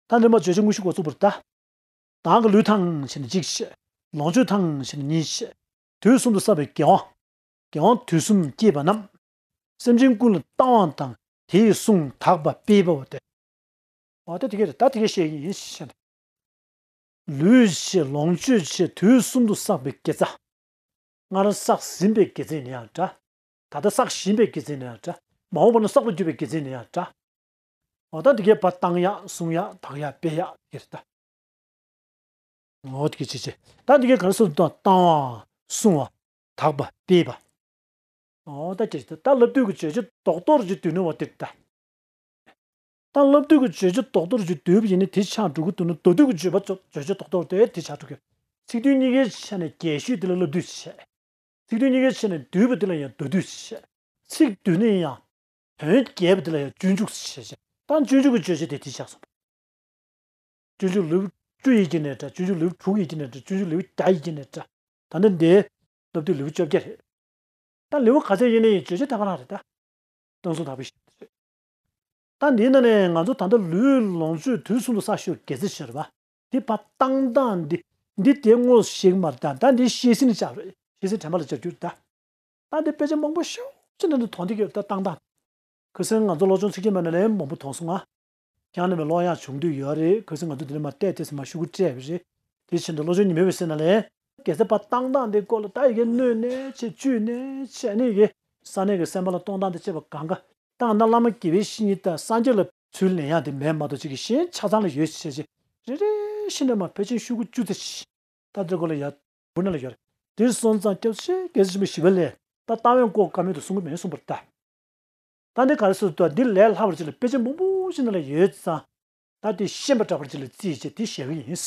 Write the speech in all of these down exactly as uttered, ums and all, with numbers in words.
ད་འདི་མ་བརྗོད་བྱ་དངོས་གཞི་འགོ་ཚུགས་པར་གདའ། བདག་གི་ལུས་ཐང་ཞེ་ན་གཅིག་བྱས། ལོངས་སྤྱོད་ཐང་ཞེ་ན་གཉིས་བྱས། དུས་གསུམ་དུ་བསགས་པའི་དགེ་བ། དགེ་བ་དུས་གསུམ་བསྐྱེད་པ་རྣམས། སེམས་ཅན་ཀུན་ལ་བཏང་བ་དང་དེ་ཡི་བསྲུང་དག་པ་སྤེལ་བའོ་སྟེ། འོ་ད་དེ་གས་རེད། ད་དེ་གས་བཤད་ཀྱི་ཡིན་ཞེས་ནས། ལུས་བྱས་ལོངས་སྤྱོད་བྱས་དུས་གསུམ་དུ་བསགས་པའི་དགེ་རྩ། སྔར་བསགས་ཟིན་པའི་དགེ་རྩ་ཡིན་ན་ཡང་འདྲ། ད་ལྟ་བསགས་བཞིན་པའི་དགེ་རྩ་ཡིན་ན་ཡང་འདྲ། མ་འོངས་པ་ན་བསགས་པར་འགྱུར་བའི་དགེ་རྩ་ཡིན་ན་ཡང་འདྲ། འོ་ད་འདི་གས་ཕར་བཏང་ཡག་བསྲུང་ཡག་དག་ཡག་སྤེལ་ཡག་དེ་རེད་ད། འོ་དེ་གས་བྱེད་བྱེད། ད་འདི་གས་ག་རེ་ཟེར་དུས་བཏང་བ་བསྲུང་བ་དག་པ་སྤེལ་བ། འོ་ད་ཅི་ཞིག་ད་ལབ་དུས་ཀྱི་བརྗོད་བྱ་རྡོག་རྡོག་ཅིག་བསྡུས་ནས་འོ་དེ་ལྟ། ད་ལབ་དུས་ཀྱི་བརྗོད་བྱ་རྡོག་རྡོག་ཅིག་བསྡུས་པ་ཡིན་ན་དེ་ཆགས་འགྲོ་གི་འདུག་ན། མདོ་སྡུད་ཀྱི་བརྗོད་པ་བརྗོད་བྱ་རྡོག་རྡོག་དེ་དེ་ཆགས་འགྲོ་གི། ཚིག་དོན་གཉིས་ཀའི་ཆ་ནས་རྒྱས་ཤོས་དེ་ལ་ལབ་བསྡུས་བྱས། ཚིག་དོན་གཉིས་ཀའི་ཆ་ནས་བསྡུས་པ་དེ་ལ་ཡང་མདོ་སྡུད་བྱས། ཚིག་བསྡུས་ནས་ཡང་དོན་རྒྱས་པ་དེ་ལ་ཡང་སྤྱོད་འཇུག་བྱས་བྱས། ད་སྤྱོད་འཇུག་གི་བརྗོད་བྱ་དེ་དེ་ཆགས་སོང་། སྤྱོད་འཇུག་ལེའུ་བཅུ་ཡི་གེ་ནས་འདྲ། སྤྱོད་འཇུག་ལེའུ་དྲུག་ཡི་གེ་ནས་འདྲ། སྤྱོད་འཇུག་ལེའུ་བརྒྱ་ཡི་གེ་ནས་འདྲ། ད་ནི་འདི་ལབ་དུས་ལེའུ་བཅོ་བརྒྱད་རེད། ད་ལེའུ་ག་ཚད་ཡིན་ནའི་བརྗོད་བྱ་དེ་ག་རང་རེད་ད། སྟོང་གསུམ་དག་པའི་གཞི་རེད། ད་འདིའི་ནང་ནས་ང་ཚོ་ད་ལྟ་ལུས་ལོངས་སྤྱོད་དུས་གསུམ་དུ་བསགས་ཤོས་དགེ་རྩ་ཞེས་པ་འདི་ཕར་བཏང་སྟངས་འདི་འདི་དེ་དངོས་སུ་ཤེས་ཀྱི་མ་རེད། ད་ད་འདི་ཤེས་ཟིན་ལ་སྦྱར་རེད། ཤེས་ཟིན་དྲན་པ་ལ་སྦྱར་རྒྱུ་རེད་ད། ད་འདི་དཔེ་ཆ་མང་པོ་ཞེ་པོ་ཅིག་ནང་དུ་མཐོང་བསྡད་ཀྱི་ཡོད་རེད་ད། བཏང་སྟངས། ཁ་སང་ང་ཚོ་སློབ་སྦྱོང་ཚིག་བརྒྱད་མའི་ནང་ལ་མང་པོ་མཐོང་སོང་ང་། ཁྱེད་རང་ནས་མི་ཀློག་ཡག་བྱུང་འདོད་ཡོད་རེད། གལ་སྲིད་ང་ཚོ་འདི་ནས་མར་བལྟས་བལྟས་ཙམ་མར་ཤོག་གུ་སྤྲད་པ་རེད། དེ་བཞིན་དུ་སློབ་སྦྱོང་ཉི་མའི་འོད་ཟེར་ནང་ལ། དགེ་རྩ་ཕར་བཏང་སྟངས་དེ་སྐོར་ལ་ད་ཡི་གེ་བསྣོལ་ནས་བྱས། བཅུས་ནས་བྱས་ནས་ཡི་གེ་ས་གནས་ཀྱི་སེམས་པ་ལ་གཏོང་སྟངས་དང་བཅས་པ་གང་ག་བཏང་ན། བླ་མ་དགེ་བའི་བཤེས་གཉེན་དང་སངས་རྒྱས་ལ་ཚུར་ལེན་ཡག་དེ་མེད་མ་གཏོགས། ཅིག་གི་གཞན་ཆ་ཚང་ལ་ཡོད་བྱས་བྱས། རེ་རེ་བཞིན་ནས་མར་ཕལ་ཆེར་ཤོག་གུ་བཅུ་ཙམ་ཞིག་ད་འདི་སྐོར་ལ་ཡར་བུ་ན་ལ་ཡོད་རེད། དེར་སོང་ཙང་སྐྱབས་རྗེ་རྒྱལ་སྲས་ཆེན་པོ་ཞི་བ་ལྷས་ད་ལྟ་བའི་སྐོར་བཀའ་མོལ་དུ་གསུང་གི་མེད་གསུངས་པ་རེད་ད། ད་འདི་ག་རེ་ཟེར་དུས། འདི་ལས་ལྷག་པ་ཅིག་ལ་དཔེ་ཆ་མང་པོ་ཞིག་ནང་ལ་ཡོད་ཙང་། ད་དེ་ཤེས་པ་འདྲ་པོ་ཅིག་ལ་བརྩིས་བྱས་དེ་བཤད་གི་ཡིན།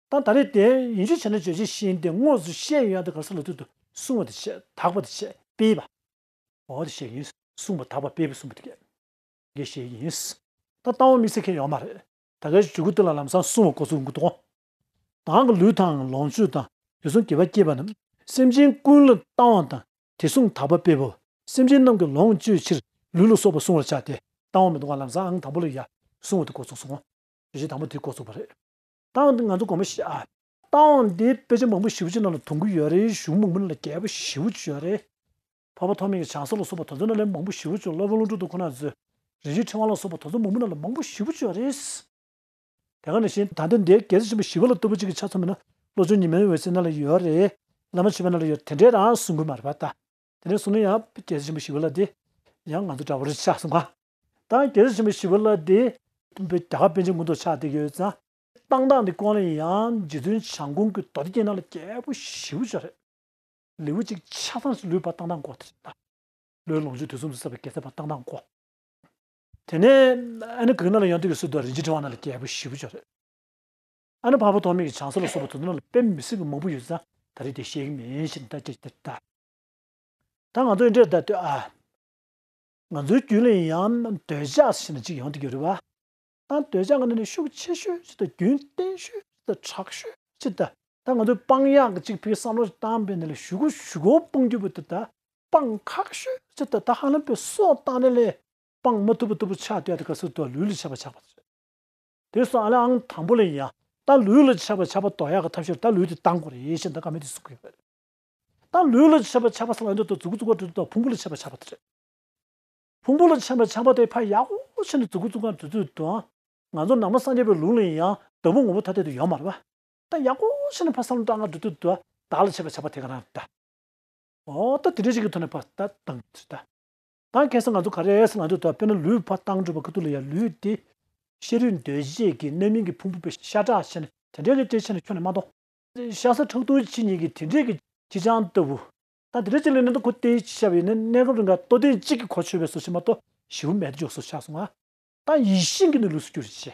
ད་ད་རེས་དེ་ཡིན་གཅིག་བྱས་ན་བརྗོད་བྱ་ཤེས་ཡོན་དེ་དངོས་སུ་བཤད་ཡོང་ཡག་དེ་ག་རེ་ཟེར་ལབ་དུས། བསྲུང་བ་དེ་བྱས། དག་པ་དེ་བྱས། སྤེལ་བ། འོ་དེ་བཤད་གི་ཡིན། བསྲུང་བ། དག་པ། སྤེལ་བ། བསྲུང་བ་དེ་གས། དེ་བཤད་གི་ཡིན། ད་ལྟ་བ་དམིགས་བསལ་གང་ཡང་ཡོད་མ་རེད། ད་གའི་མཇུག་གུ་དེ་ལ་ལམ་སང་བསྲུང་བ་འགོ་ཚུགས་ཡོང་གི་འདུག་གོ། བདག་གི་ལུས་དང་ལོངས་སྤྱོད་དང་། དུས་གསུམ་དགེ་བ་བསྐྱེད་པ་རྣམས། སེམས་ཅན་ཀུན་ལ་བཏང་བ་དང་། དེ་བསྲུང་དག་པ་སྤེལ་བའོ། སེམས་ཅན་རྣམས་ཀྱི་ལོངས་སྤྱོད་ཕྱིར། ལུས་ལ་སོགས་པ་བསྲུང་བར་བྱ་སྟེ། བཏང་བ་མི་གཏོང་བ། ལམ་སང་ཨང་དང་པོ་ལ་ཡ་བསྲུང་བ་དེ་འགོ་ཚུགས་སོང་ངོ་། བརྗོད་བྱ་དང་པོ་དེ་འགོ་ཚུགས་པ་རེད། བཏང་བ་འདི་ང་ཚོ་དགོངས་པ་བཞེས་ཨ། བཏང་བ་འདི་དཔེ་ཆ་མང་པོ་ཞེ་པོ་ཅིག་ནང་ལ་མཐོང་གི་ཡོད་རེད། གཞུང་མང་པོ་ནང་ལ་རྒྱས་པོ་ཞེ་པོ་ཅིག་ཡོད་རེད། འཕགས་པ་ཐོགས་མེད་ཀྱི་བྱང་ས་ལ་སོགས་པ་དེ་ཚོ་ནང་ལ་མང་པོ་ཞེ་པོ་ཅིག་སློབ་དཔོན་ཀླུ་སྒྲུབ་དང་ཁོ་ན་ཚོས་རིན་ཆེན་ཕྲེང་བ་ལ་སོགས་པ་དེ་ཚོ་མང་པོ་ནང་ལ་མང་པོ་ཞེ་པོ་ཅིག་ཡོད་རེད། དེ་ག་ནང་བཞིན་ད་ལྟ་འདིའི་རྒྱལ་སྲས་ཆེན་པོ་ཞི་བ་ལྷ་ལྟ་བུ་གཅིག་གི་ཆ་མཚོན་པ་ན། བློ་སྦྱོང་ཉི་མའི་འོད་ཟེར་ནང་ལ་ཡོད་རེད། བླ་མ་མཆོད་པའི་ནང་ལ་ཡོད། དེ་འདྲས་རང་གསུང་གི་མ་རེད་པ་ད། དེ་འདྲས་གསུང་ན་ཡང་རྒྱལ་སྲས་ཆེན་པོ་ཞི་བ་ལྷ་དེ་ཡང་ང་ཚོ་འདྲ་བོ་རེད་ཆགས་སོང་ག། ད་རྒྱལ་སྲས་ཆེན་པོ་ཞི་བ་ལྷ་དེ་རྒྱ་གར་པཎ་ཆེན་སྐུ་མདོག་ཆགས་བསྡད་ཀྱི་ཡོད་ཙང་། བཏང་སྟངས་འདི་སྐོར་ལ་ཡང་རྗེ་བཙུན་བྱམས་མགོན་གྱི་མདོ་སྡེ་རྒྱན་ནང་ལ་རྒྱས་པོ་ཞེ་པོ་ཅིག་ཡོད་རེད། ལེའུ་གཅིག་ཆ་ཚང་ཞིག་ལུས་ཕར་བཏང་སྟངས་སྐོར་དེ་རེད་ད། ལུས་ལོངས་སྤྱོད་དུས་གསུམ་དུ་བསགས་པའི་དགེ་རྩ་ཕར་བཏང་སྟངས་སྐོར། དེ་ནས་ཨ་ནི་གང་ནང་ལ་ཡང་དུ་ཡོད་སྲོལ་དུ་རིན་ཆེན་ཕྲེང་བ་ནང་ལ་རྒྱས་པོ་ཞེ་པོ་ཅིག་ཡོད་རེད། ཨ་ནི་འཕགས་པ་ཐོགས་མེད་ཀྱི་བྱང་ས་ལ་སོགས་པ་དེ་ཚོ་ནང་ལ་དཔེ་མི་སྲིད་པའི་མང་པོ་ཡོད་ཙང་ད་རེས་དེ་བཤད་ཀྱི་མིན་ཞེས་ད་ཅེས་དེ་ལྟ། ད་ང་ཚོ་འདྲེར་ལྟ་དུས་ཨ། ང་ཚོའི་རྒྱུད་ལ་ཡང་འདོད་ཆགས་ཞེས་ནས་གཅིག་ཡོང་དུ་གྱུར་བ། ད་འདོད་ཆགས་ཀྱི་ནང་ནས་ཤུགས་ཆེ་ཤོས་ཅིག་དང་རྒྱུན་གཏན་ཤོས་ཅིག་དང་དྲག་ཤོས་ཅིག་དང་། ད་ང་ཚོས་སྤང་ཡག་གི་གཅིག་ཕིག་བསམ་བློ་ཞིག་བཏང་བའི་ནང་ལ་ཞུ་གུ་ཞུ་གོ་སྤོང་རྒྱུ་བོ་དེ་ད་སྤང་ཁག་ཤོས་ཅིག་དང་། ད་ཧ་ལམ་པའི་སྲོག་བཏང་ནས་ལས་སྤང་མ་ཐུབ་པ་ཐུབ་པ་ཆགས་བསྡད་དེ་ག་ཚོད་དུ་ལུས་ལ་ཆགས་པ་ཆགས་པ་རེད། དེ་སོང་ཨ་ལེ་ཨང་དང་པོ་ལ་ཡིན་ཡང་ད་ལུས་ལ་ཆགས་པ་ཆགས་པ་ཟློག་ཡག་གི་ཐབས་ཤེས་ད་ལུས་དེ་བཏང་དགོས་རེད་ཞེས་ད་བཀའ་མོལ་དེ་གསུང་གི་ཡོད་པ་རེད། ད་ལུས་ལ་ཆགས་པ་ཆགས་པ་ཟེར་ལབ་དུས་ད་མཛུ་གུ་བཙུགས་པ་དུས་ད་ཕུང་པོ་ལ་ཆགས་པ་ཆགས་པ་དེ་རེད། ཕུང་པོ་ལ་ཆགས་པ་ཆགས་པ་དེ་ཕར་ཡག་པོ་བྱས་ནས་མཛུ་གུ་བཙུགས་པ་དུས་ཚོད་དུའང་ང་ཚོ་ནང་པ་སངས་རྒྱས་པའི་ལུགས་ལ་ཡིན་ཡང་ལྡབ་མོ་ངོ་བོ་ཐ་དད་དུ་ཡོད་མ་རེད་པ། ད་ཡག་པོ་བྱས་ནས་ཕར་བསམ་བློ་བཏང་ག་འགྲོ་དུས་ད་བདག་ལ་ཆགས་པ་ཆགས་པ་དེ་ག་རང་རེད་ད། འོ་ད་དེ་འདྲ་ཞིག་གི་ཐོག་ནས་ཕར་ད་བཏང་གི་ད། ད་ཁ་སང་ང་ཚོ་ག་རེ་ཟེར་ང་ཚོ་ད་དཔེར་ན་ལུས་ཕར་བཏང་འགྲོ་བ་ཁ་ཐུག་ལ་ཡ་ལུས་དེ་ཤ་རུས་འདོད་སྤྱད་ཀྱི་རྣམ་སྨིན་གྱི་ཕུང་པོ་པའི་ཤ་ཁྲག་བྱས་ནས་དེ་འདྲའི་གི་སྤྲད་བྱས་ནས་ཁྱོན་ནས་མ་གཏོགས། ཤ་ཟ་ཁྲག་འཐུང་བྱེད་མཁན་གྱི་དེ་འདྲའི་གི་ཁྱི་སྤྱང་ལྟ་བུ། ད་དེ་འདྲ་ཅིག་ལ་ནི་ད་ཁོ་དེ་ཤ་བའི་ནི་གནས་སྐབས་རིང་ག་ལྟོ་ཐེངས་གཅིག་གི་གོ་ཆོད་པའི་བཟོ་ཞིག་མ་གཏོགས་ཞེ་པོ་མེད་དུ་འཇོག་བཟོ་ཆགས་སོང་ང་། ད་ཡིད་བཞིན་གྱི་ནི་ལུས་སུ་གྱུར་ཅིག་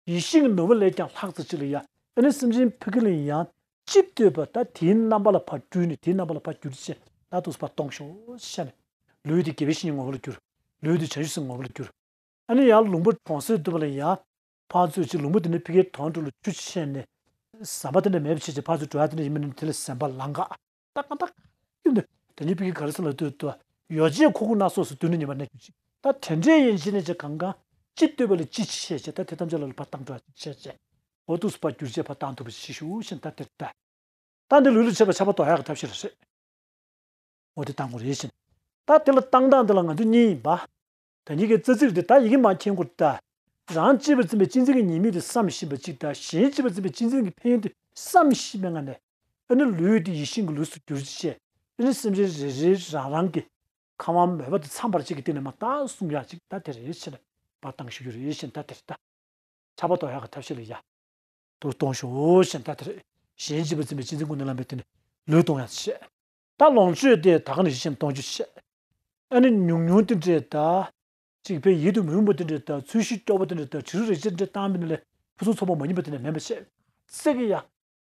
ཡིད་བཞིན་གྱི་ནོར་བུ་ལས་ཀྱང་ལྷག་ཙམ་ཅིག་ལ་ཡ། ཨ་ནི་སེམས་ཅན་ཕ་གི་ལ་ཡང་ཅི་འདོད་པ་ད་དེའི་རྣམ་པ་ལ་ཕར་སྤྲུལ་ནས་དེའི་རྣམ་པ་ལ་ཕར་གྱུར་ཅིག་ད་དུ་ཕར་གཏོང་ཤོག་ཤ་ནས། ལུས་དེ་དགེ་བའི་བཤེས་གཉེན་ངོ་བོ་ལ་གྱུར། ལུས་དེ་བྱང་ཆུབ་སེམས་ངོ་བོ་ལ་གྱུར། ཨ་ནི་ཡང་ལུང་པ་གྲོང་གསེབ་དུ་བ་ལ་ཡང་ཕར་ཚུར་ཅིག་ལུང་པ་དེ་ནས་ཕ་གིའི་དོན་དུ་ལ་ཆུ་ཆད་ནས་ཟམ་པ་དེ་འདྲ་མེད་པ་བྱས་ཅིག་ཕར་ཚུར་འགྲོ་ཡ་དེ་འདྲ་ཡིན་མིན་ནི་དེ་ལ་ཟམ་པ་ལང་ག་ཏག་ཏག་ཏག་ཡོད་འདུག་དེ་ནས་ཕ་གི་ག་རེ་ཟེར་ལབ་དུས་ད་ཡོ་བྱད་མཁོ་དགུ་སྣ་ཚོགས་སུ་བསྡུས་ནས་ཉི་མ་གནས་གྱུར་ཅིག་ད་དེ་འདྲའི་ཡན་ཆད་ནས་ཅིག་གང་གང་ ཅི་ལྟོས་པ་ལ་ཅི་བྱེད་བྱེད་ད་དེ་ཐམས་ཅད་ལ་ལ་ཕར་བཏང་འགྲོ་བྱེད་བྱེད། འོ་དུས་སུ་ཕར་བསྒྱུར་བྱེད་ཕར་བཏང་ཐུབ་པ་ཞིག་ཞུ་ཞིང་ད་དེར་ད། ད་འདི་ལུས་ལ་བྱེད་པ་ཆགས་པ་དོར་ཡག་གི་ཐབས་ཤེས་ལ་རེད། འོ་དེ་བཏང་དགོས་རེད་ཞེ་ན། ད་དེ་ལ་བཏང་སྟངས་འདི་ལ་ང་ཚོ་གཉིས་ཡིན་པ། ད་གཉིས་ཀའི་རྩ་ཚིག་འདི་ད་ཡི་གེ་མ་མཁྱེན་དགོས་ད། རང་གཅེས་པར་འཛིན་པའི་གཅེས་འཛིན་གྱི་ཉེས་དམིགས་དེ་བསམ་བཞིན་པ་གཅིག་ད་གཞན་གཅེས་པར་འཛིན་པའི་གཅེས་འཛིན་གྱི་ཕན་ཡོན་དེ་བསམ་བཞིན་པའི་ངང་ནས། ཨ་ནི་ལུས་དེ་ཡིད་བཞིན་གྱི་ལུས་སུ་བསྒྱུར་བྱས། ཨ་ནི་སེམས་ཅན་རེ་རེ་རང་རང་གི་ཁམས་དབང་མོས་པ་དེ་ཚང་བར་བྱེད་ཀྱི་སྟེང་ནས་མ་བཏང་གསུང་ཡག་གཅིག་ད་དེ་རེད་ཞེ་ན། བར་བཏང་ཞུ་རྒྱུ་རེད་ཞེ་ན་ད་དེ་རེད་ད། ཆགས་པ་དོར་ཡག་གི་ཐབས་ཤེས་ལ་ཡ། དུ་གཏོང་ཞོག་ཞེས་ད་དེར་གཞན་གཅེས་པར་འཛིན་པའི་གཅེས་འཛིན་ཀུན་ནས་བསླངས་པའི་དེ་ནི་ལུས་གཏོང་ཡག་བྱེད། ད་ལོངས་སྤྱོད་དེ་ད་ག་ནས་གཞི་ཞིག་གཏོང་རྒྱུ་བྱེད། ཨ་ནི་ཉུང་ཉུང་དེ་འདྲས་ད། གཅིག་ཕན་ཡིད་དུ་མི་འོང་པ་དེ་འདྲས་ད་ཚུལ་ཤིང་སྐྱོ་བོ་དེ་འདྲས་ད་དྲི་རོ་རེག་བྱ་འདྲས་བཏང་བའི་ནི་ལས་ཕུན་སུམ་ཚོགས་པ་མ་ཡིན་པ་དེ་འདྲས་མེད་པ་བྱེད། ཙི་གི་ཡ།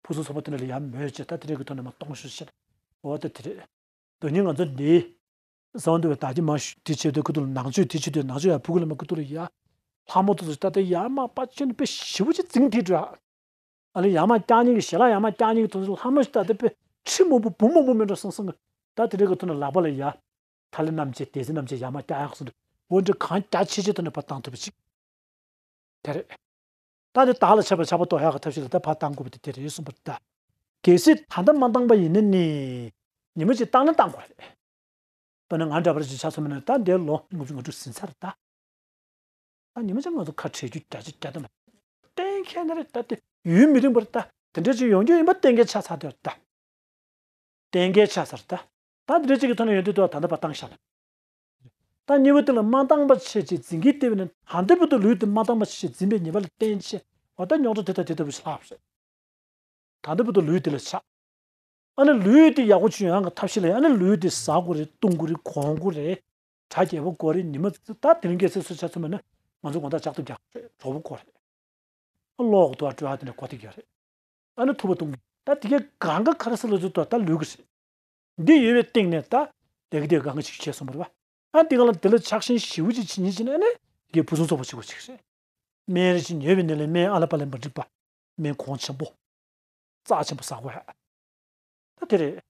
ཕུན་སུམ་ཚོགས་པ་དེ་འདྲས་ལ་ཡ་མོས་བྱེད་ད་དེ་འདྲས་ཀྱི་ཐོག་ནས་མ་གཏོང་ཞོག་བྱེད། འོ་ད་དེ་རེད། དོན་སྙིང་ང་ཚོ་འདི། གསང་བ་འདུས་པའི་བདག་གི་མ་ཞུ་དེ་བྱེད་དུས་ཁུ་ཐུག་ལ་ནང་ཆོས་དེ་བྱེད་དུས་ནང་ཆོས་ཡང་ཕུ་གུ་ལ་མ་ཁུ་ཐུག་ལ་ཡ། ལྷ་མོ་དེ་ཚོ་ད་ལྟ་ཡར་མར་པ་ཆེན་པོ་ཞེ་པོ་ཅིག་འཛིང་དེ་འགྲོ། ཨ་ལས་ཡར་མར་བཀྱག་ཉིན་གྱི་ཞལ་ལག་ཡར་མར་བཀྱག་ཉིན་གྱི་དུས་ཚོད་ལྷ་མོ་ཞིག་ད་ལྟ་པས་ཁྲི་མང་པོ་འབུམ་མང་པོ་མིན་འགྲོ་སང་སང་གི་ད་དེ་འདྲའི་གི་ཐོག་ནས་ལག་པ་ལ་ཡ། ཐ་ལི་རྣམས་ཀྱིས་སྡེ་སྲིད་རྣམས་ཀྱིས་ཡར་མར་བཀྱག་ཡག་སོང་འདུག་འོ་འདྲ་གང་རྒྱ་ཆེ་ཆེ་ཐོག་ནས་ཕར་བཏང་ཐུབ་པ་ཅིག་དེ་རེད། ད་དེ་བདག་ལ་བྱེད་པ་ཆགས་པ་དོར་ཡག་གི་ཐབས་ཤེས་ལ་ད་ཕར་བཏང་དགོས་པ་དེ་དེ་རེད་གསུངས་པ་རེད་ད། གལ་སྲིད་ད་ལྟ་མ་བཏང་པ་ཡིན་ན་ནི། ཉི་མ་གཅིག་བཏང་ན་བཏང་དགོས་རེད། དཔེར་ན་ང་འདྲ་པར་ཅིག་ཆགས་སོང་མིན་ན་ད་འདིར་ལོ་ལྔ་བཅུ་ང་དྲུག་ཟིན་ཚར་ད། ད་ཉི་མ་གཅིག་ང་ཚོ་ཁ་བྲལ་རྒྱུ་རྒྱ་ཆེ་རྒྱ་དམ། གཏན་འཁེལ་ནི་རེད་ད་དེ་ཡུན་མི་རིང་བར་ད་དེ་འདྲ་ཅིག་ཡོང་རྒྱུ་ཡིན་པ་གཏན་འཁེལ་ཆགས་ཚར་དེར་ད། གཏན་འཁེལ་ཆགས་ཚར་ད། ད་འདི་འདྲ་ཅིག་གི་ཐོག་ནས་ཡོང་དུས་ད་ད་ལྟ་བ་བཏང་བཞག་ན། ད་གཉིས་པ་དེ་ལ་མ་བཏང་བ་བྱས་ཅིག་འཛིན་གྱི་ལྟེ་བའི་ནང་ད་ལྟ་བར་དུ་ལུས་དེ་མ་བཏང་བ་བྱས་འཛིན་པའི་ཉེས་པ་ལ་བརྟེན་བྱས་འོ་ད་རྙོག་དྲ་དེ་དང་དེ་ལྟ་བུ་ཞིག་ལྷག་རེད། ད་ལྟ་བར་དུ་ལུས་དེ་ལ་ཆགས། ཨ་ནི་ལུས་དེ་ཡག་པོ་བྱུང་ཡག་གི་ཐབས་ཤེས་ལ་ཨ་ནི་ལུས་དེ་ཟ་དགོས་རེད་བཏུང་དགོས་རེད་གོན་དགོས་རེད། གྲ་རྒྱས་པོ་དགོས་རེད་ཉི་མ་ད་དེ་རིང་ཁ་སང་སུ་ཆ་ཚང་མ་ནི་ང་ཚོ་དགོང་དག་ལྕགས་ཐབ་རྒྱག་དགོས་རེད་གྲོགས་པོ་དགོས་རེད། ཨ་གློག་གི་དུ་བ་སྤྲོ་བ་དེ་འདྲ་དགོས་དེ་རྒྱག་རེད། ཨ་ནི་ཐུབ་པ་གཏོང་གི་ད་དེ་གའི་གང་ག་ག་རེ་ཟེར་ལ་ཚོད་ད་ལུས་ཀྱི་རེད། འདི་ཡོད་པའི་སྟེང་ནས་ད་ལས་ཀ་དེ་གང་ག་ཞིག་བྱས་སོང་བ་རེད་བ། ཨ་འདི་ག་ལ་དེ་ལ་ཆགས་ཞེན་ཞེ་པོ་ཅིག་བྱེད་ཉེན་ཅིག་ནས་ཨ་ནི་དེ་གའི་ཕུན་སུམ་ཚོགས་པ་ཞིག་གོ་ཅིག་རེད། སྨན་རེ་ཅིག་ཉོས་པའི་ནས་ལས་སྨན་ཨ་ལ་པ་ལས་མ་འགྲིག་པ། སྨན་གོང་ཆེན་པོ། རྩ་ཆེན་པོ་ཟ་དགོས་ཡ། ད་དེ་རེད།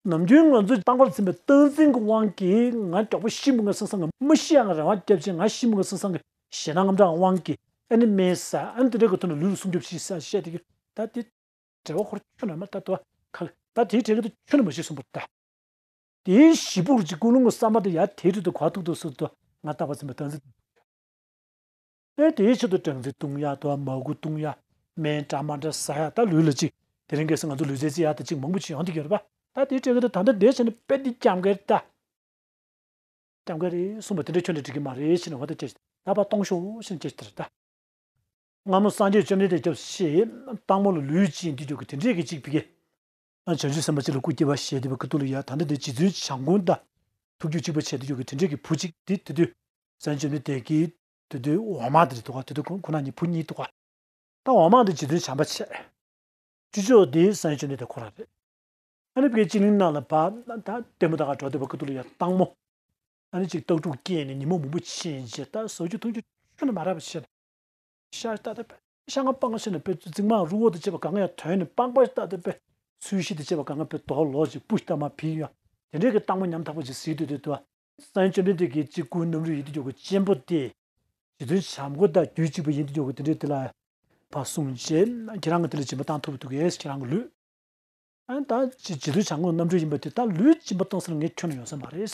ནམ་རྒྱུན་ང་ཚོས་རྟག་པར་འཛིན་པའི་སྟངས་འཛིན་གྱི་དབང་གིས་ང་མགྱོགས་པོ་ཤི་མི་དགོས་སང་སང་གི་མི་ཤི་ཡང་རེ་བ་བརྒྱབ་ཅིང་ང་ཤི་མི་དགོས་སང་སང་གི་ཞེད་སྣང་དངངས་སྐྲག་དབང་གིས་ཨ་ནི་སྨན་ཟ་ཨ་ནི་དེ་འདྲ་གི་ཐོག་ནས་ལུས་ལ་སྲུང་སྐྱོབ་བྱེད་ཟ་བཤད་དེ་གི་ད་དེ་འབྲེལ་བ་ཁོར་ཁྱོན་ནས་མ་ལྟ་དོ་ཁ་ད་དེའི་གྲས་ཀྱི་ད་ཁྱོན་ནས་མ་ཤེས་གསུངས་པར་ལྟ། དེའི་གཞི་པུར་གྱི་ཀུན་སློང་གི་བསམ་པ་དེ་ཡར་དེའི་ཁྲོད་དུ་གོ་ཐུག་ཐུག་སུ་དུ་ང་རྟག་པར་འཛིན་པའི་སྟངས་འཛིན། ཨེ་དེའི་ཆེད་དུ་སྦྲང་རྩི་བཏུང་ཡ་དང་མ་གུ་བཏུང་ཡ། སྨན་འདྲ་མ་འདྲ་ཟ་ཡ་ད་ལུས་ལ་ཅིག་དེ་རིང་ཁ་སང་ང་ཚོ་ལུས་རྩལ་རྩེ་ཡ་ད་ཅིག་མང་པོ་ཅིག་ཡོང་གི་ཡོད་རེད་པ། ད་དེའི་གྲས་ཀྱི་ད་ད་ལྟ་འདས་བྱས་ནས་དཔེ་འདི་སྐྱབས་མཁན་རེད་ད། སྐྱབས་མཁན་རེད་གསུངས་པ་དེ་འདྲ་ཁྱོན་ནས་འགྲིག་གི་མ་རེད་ཟེར་ནས་འོ་ད་ཅེས་ད་པ་གཏོང་ཤོག་ཟེར་ནས་ཅེས་དེ་རེད་ད། སྔ་མོ་སངས་རྒྱས་བཅོམ་ལྡན་འདས་སྐྱབས་ཞེས་སྟག་མོ་ལ་ལུས་སྦྱིན་དུས་ཀྱི་དེ་འདྲས་ཀྱི་ཅིག་ཕི་གེ། ཨ་བྱང་ཆུབ་སེམས་དཔའ་གཅིག་ལ་སྐུ་སྐྱེ་བ་བཞེས་ཏེ་བ་ཀི་ཏུ་ལ་ཡ་ད་ལྟ་དེ་རྗེ་བཙུན་བྱམས་མགོན་དང་ཐུགས་རྒྱུད་གཅིག་པ་བྱས་ཏེ་ཡོད་ཀྱི་དེ་འདྲས་ཀྱི་བུ་གཅིག་དེ་དེ་དུས་སངས་རྒྱས་བཅོམ་ལྡན་འདས་ཀྱིས་དེ་དུས་འོག་མ་དེ་རེད་འདུག་ག་དེ་དུས་ཁོང་ཁོ་ན་གཉིས་བུ་གཉིས་འདུག་ག་ད་འོག་མ་དེ་རྗེ་བཙུན་བྱམས་པ་བྱས། སྤྱི་ཕྱོགས་དེ་སངས་རྒྱས་བཅོམ་ལྡན་འདས་ཁོ་རང་རེད། ཨ་ནི་བའི་སྤྱི་གླིང་ནང་ལ་བ་ད་ལྟད་མོ་ད་ག་འགྲོ་དེ་བ་ཀི་ཏུ་ལ་ཡ་སྟག་མོ། ཨ་ནི་ཅིག་སྟག་ཕྲུག་སྐྱེས་ནས་ཉིན་མོ་མང་པོ་ཕྱིན་རྗེས་ད་ཟ་རྒྱུ་འཐུང་རྒྱུ་ཁྱོན་ནས་མ་རག་པ་བྱས་ནས། ཤ་ལྟ་དེ་པས་ཤ་ང་སྤང་ང་ཤི་ནས་པས་རྫིང་མ་རུ་བོ་དེ་བྱེད་པ་གང་ཡང་དོན་ནས་སྤང་པ་ལྟ་དེ་པས་ཚུལ་ཤི་དེ་བྱེད་པ་གང་ང་པས་དོག་ལོ་ཅིག་སྤུ་ལྟ་མ་བིལ་ཡོད། དེ་འདྲའི་གི་སྟག་མོ་ཉམ་ཐག་པོ་ཅིག་གཟིགས་དུས་དེ་དུ་སངས་རྒྱས་བཅོམ་ལྡན་འདས་ཀྱི་ཅིག་སྐུའི་རྣམ་རོལ་ཡིན་དུ་འཇོག་གི་གཅེན་པོ་དེ། རྗེ་བཙུན་བྱམས་མགོན་དང་རྒྱུད་གཅིག་པ་ཡིན་དུ་འཇོག་གི་དེ་འདྲའི་དེ་ལ་ཕར་གསུངས་རྗེས་ཁྱེད་རང་གི་དེ་ལ་སྦྱིན་པ་བཏང་ཐུབ་འདུག་གས་ཁྱེད་རང་གི་ལུས། ཨ་ནི་ད་ཅི་རྗེ་བཙུན་བྱམས་མགོན་རྣམ་འཕྲུལ་ཡིན་པ་དེ་ད་ལུས་སྦྱིན་པ་གཏོང་ས་ལ་ངས་ཁྱོན་ནས་ཡོང་ས་མ་རེད།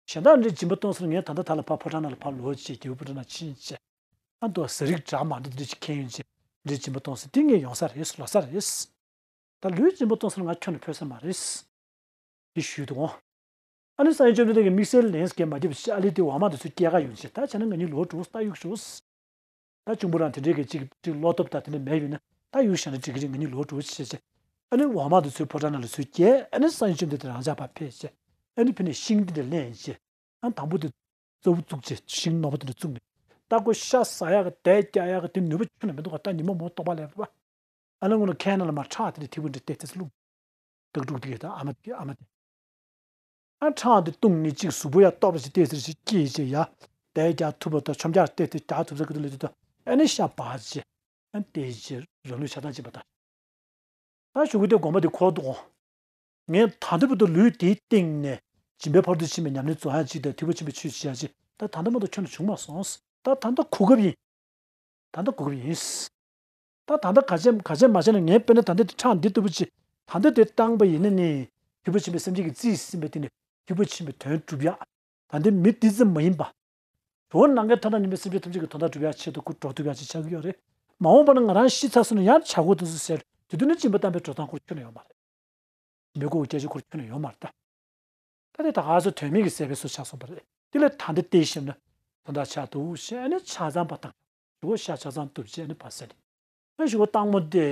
གཞན་དག་འདྲའི་སྦྱིན་པ་གཏོང་ས་ལ་ངས་ད་ལྟ་ད་ལ་ཕར་ཕོ་བྲང་ནང་ལ་ཕར་ལོག་བྱས་རྒྱལ་པོའི་ཕོ་བྲང་ནང་ཕྱིན་བྱས། ཨ་མདོ་ཟས་རིགས་འདྲ་མ་འདྲ་འདི་འདྲ་ཅིག་ཁྱེར་ཡོང་བྱས་འདྲའི་སྦྱིན་པ་གཏོང་ས་དེ་ངས་ཡོང་ས་རེད་ལོ་ས་རེད། ད་ལུས་སྦྱིན་པ་གཏོང་ས་ལ་ང་ཁྱོན་ནས་ཕོད་ས་མ་རེད། དེ་ཞུས་འདུག་ཨོ། ཨ་ནི་སངས་རྒྱས་བཅོམ་ལྡན་འདས་ཀྱིས་དམིགས་བསལ་ལན་སྐད་མ་བརྒྱབ་ཤག་ཨ་ལས་དེ་འོག་མ་དེ་ཚོས་སྐྱེལ་ག་ཡོང་བྱས་ད་བྱས་ན་ང་གཉིས་ལོག་འགྲོ་ད་གཡུག་ཞོག་ད་གཅུང་པོ་རང་དེ་འདྲའི་གི་ཅིག་ཅིག་བློ་སྟོབས་དང་དེ་འདྲ་མེད་ཡོད་ན་ད་གཡུག་བཞག་ན་འགྲིག་གི་རེད། ང་གཉིས་ལོག་འགྲོ་བྱས་བྱས། ཨ་ནི་འོག་མ་དེ་ཚོའི་ཕོ་བྲང་ནང་ལ་ཚུར་བསྐྱལ། ཨ་ནི་སངས་རྒྱས་བཅོམ་ལྡན་འདས་རང་ཅག་ཕར་ཕེབས་བྱས། ཨ་ནི་ཕི་ནས་ཤིང་དེ་འདྲ་ལེན་བྱས། ཨ་ནི་དང་པོ་དེ་རྩ་བ་བཙུགས་བྱས་ཤིང་རྣོ་པོ་དེ་འདྲ་བཙུགས་ནས། ད་ཁོ་ཤ་ཟ་ཡག་གི་དལ་རྒྱག་ཡག་གི་དེ་ནུས་པ་ཁྱོན་ནས་མི་འདུག་ག་ད་ཉིན་མོ་མོ་ལྟོགས་པ་ལས་པ། ཨ་ནི་སྔོན་ལ་ཁའི་ནང་ལ་མར་ཁྲག་དེ་འདྲ་ཐིགས་པ་འདྲ་བལྟས་ཚེ་བླུགས། སྟག་ཕྲུག་དེ་གས་ད་ཨ་མ་དེ་ཨ་མ་དེ། ཨ་ཁྲག་དེ་བཏུངས་ནས་གཅིག་གཟུགས་པོ་ཡ་ལྟོགས་པ་ཞིག་བལྟས་ཚེ་ཞིག་སྐྱེས་བྱས་ཡ། དལ་རྒྱག་ཐུབ་པ་དང་ཆོམ་རྒྱག་བལྟས་ཏེ་རྒྱག་ཐུབ་ས་གི་དུ་ལས་དུ་དུ་ཨ་ནི་ཤ་སྦར་བྱས། ཨ་ནི་དེ་བྱས་རང་ལུས་ཆགས་སྡང་བྱེད་པ་དང་། ད་གཞུག་གུ་དེ་དགོངས་པ་དེ་འཁོར་འདུག་གོ། ངས་ད་ལྟ་བར་དུ་ལུས་དེའི་སྟེང་ནས་སྦྱིན་པའི་ཕ་རོལ་ཏུ་ཕྱིན་པའི་ཉམས་ལེན་རྫོགས་ཡག་ཅིག་དང་ཐེག་པ་ཆེན་པོའི་ཆོས་བྱེད་ཡག་ཅིག་ ད་ད་ལྟ་མ་གཏོགས་ཁྱོན་ནས་བྱུང་མ་སོང་། ད་ད་ལྟ་གོ་སྐབས་ཡིན། ད་ལྟ་གོ་སྐབས་ཡིན། ད་ད་ལྟ་ག་བྱས་ག་བྱས་མ་བྱས་ན། ངས་དཔེར་ན་ད་ལྟ་འདི་ཁྲག་འདི་ལྟ་བུ་ཅིག་ད་ལྟ་འདི་བཏང་པ་ཡིན་ན་ནི། ཐེག་པ་ཆེན་པོའི་སེམས་ཅན་གྱི་རྩིས་ཟིན་པའི་སྟེང་ནས་ཐེག་པ་ཆེན་པོའི་དོན་སྒྲུབ་ཡག་ད་ལྟའི་མི་འདི་ཙམ་མ་ཡིན་པ། དོན་ནང་གི་མཐའ་དང་ཉམས་པའི་སེམས་ཅན་ཐམས་ཅད་ཀྱི་དོན་དག་སྒྲུབ་ཡག་ཆེད་དུ་སྐུ་འགྲོ་ཐུབ་ཡག་ཅིག་ཆགས་ཀྱི་ཡོད་རེད། མ་འོངས་པ་ན་ང་རང་ཤི་ཚར་སོང་ན་ཡང་བྱ་སྒོ་དེ་ཚོ་ཟེར། དེ་དུས་ནི་སྦྱིན་པ་བཏང་པའི་འགྲོ་སྟངས་ཁོ་རང་ཁྱོན་ནས་ཡོད་མ་རེད། མི་དགོས་སྐད་ཆ་ཁོ་རང་ཁྱོན་ནས་ཡོད་མ་རེད་ད། ད་དེ་ད་ག་ཚོད་དོན་མེད་ཀྱི་ཟད་པའི་བཟོ་ཆགས་སོང་བ་རེད། དེ་ལས་ད་འདི་བལྟས་ཤེས་ན་དོན་དག་ཆགས་འདུག་ཞེས་ནི་ཆ་ཚང་པ་དང་། ཞུ་བ་ཤ་ཆ་ཚང་གཏུབ་བྱས་ནི་བ་ཟེར། ཨ་ཞུ་བ་སྟག་མོ་དེ་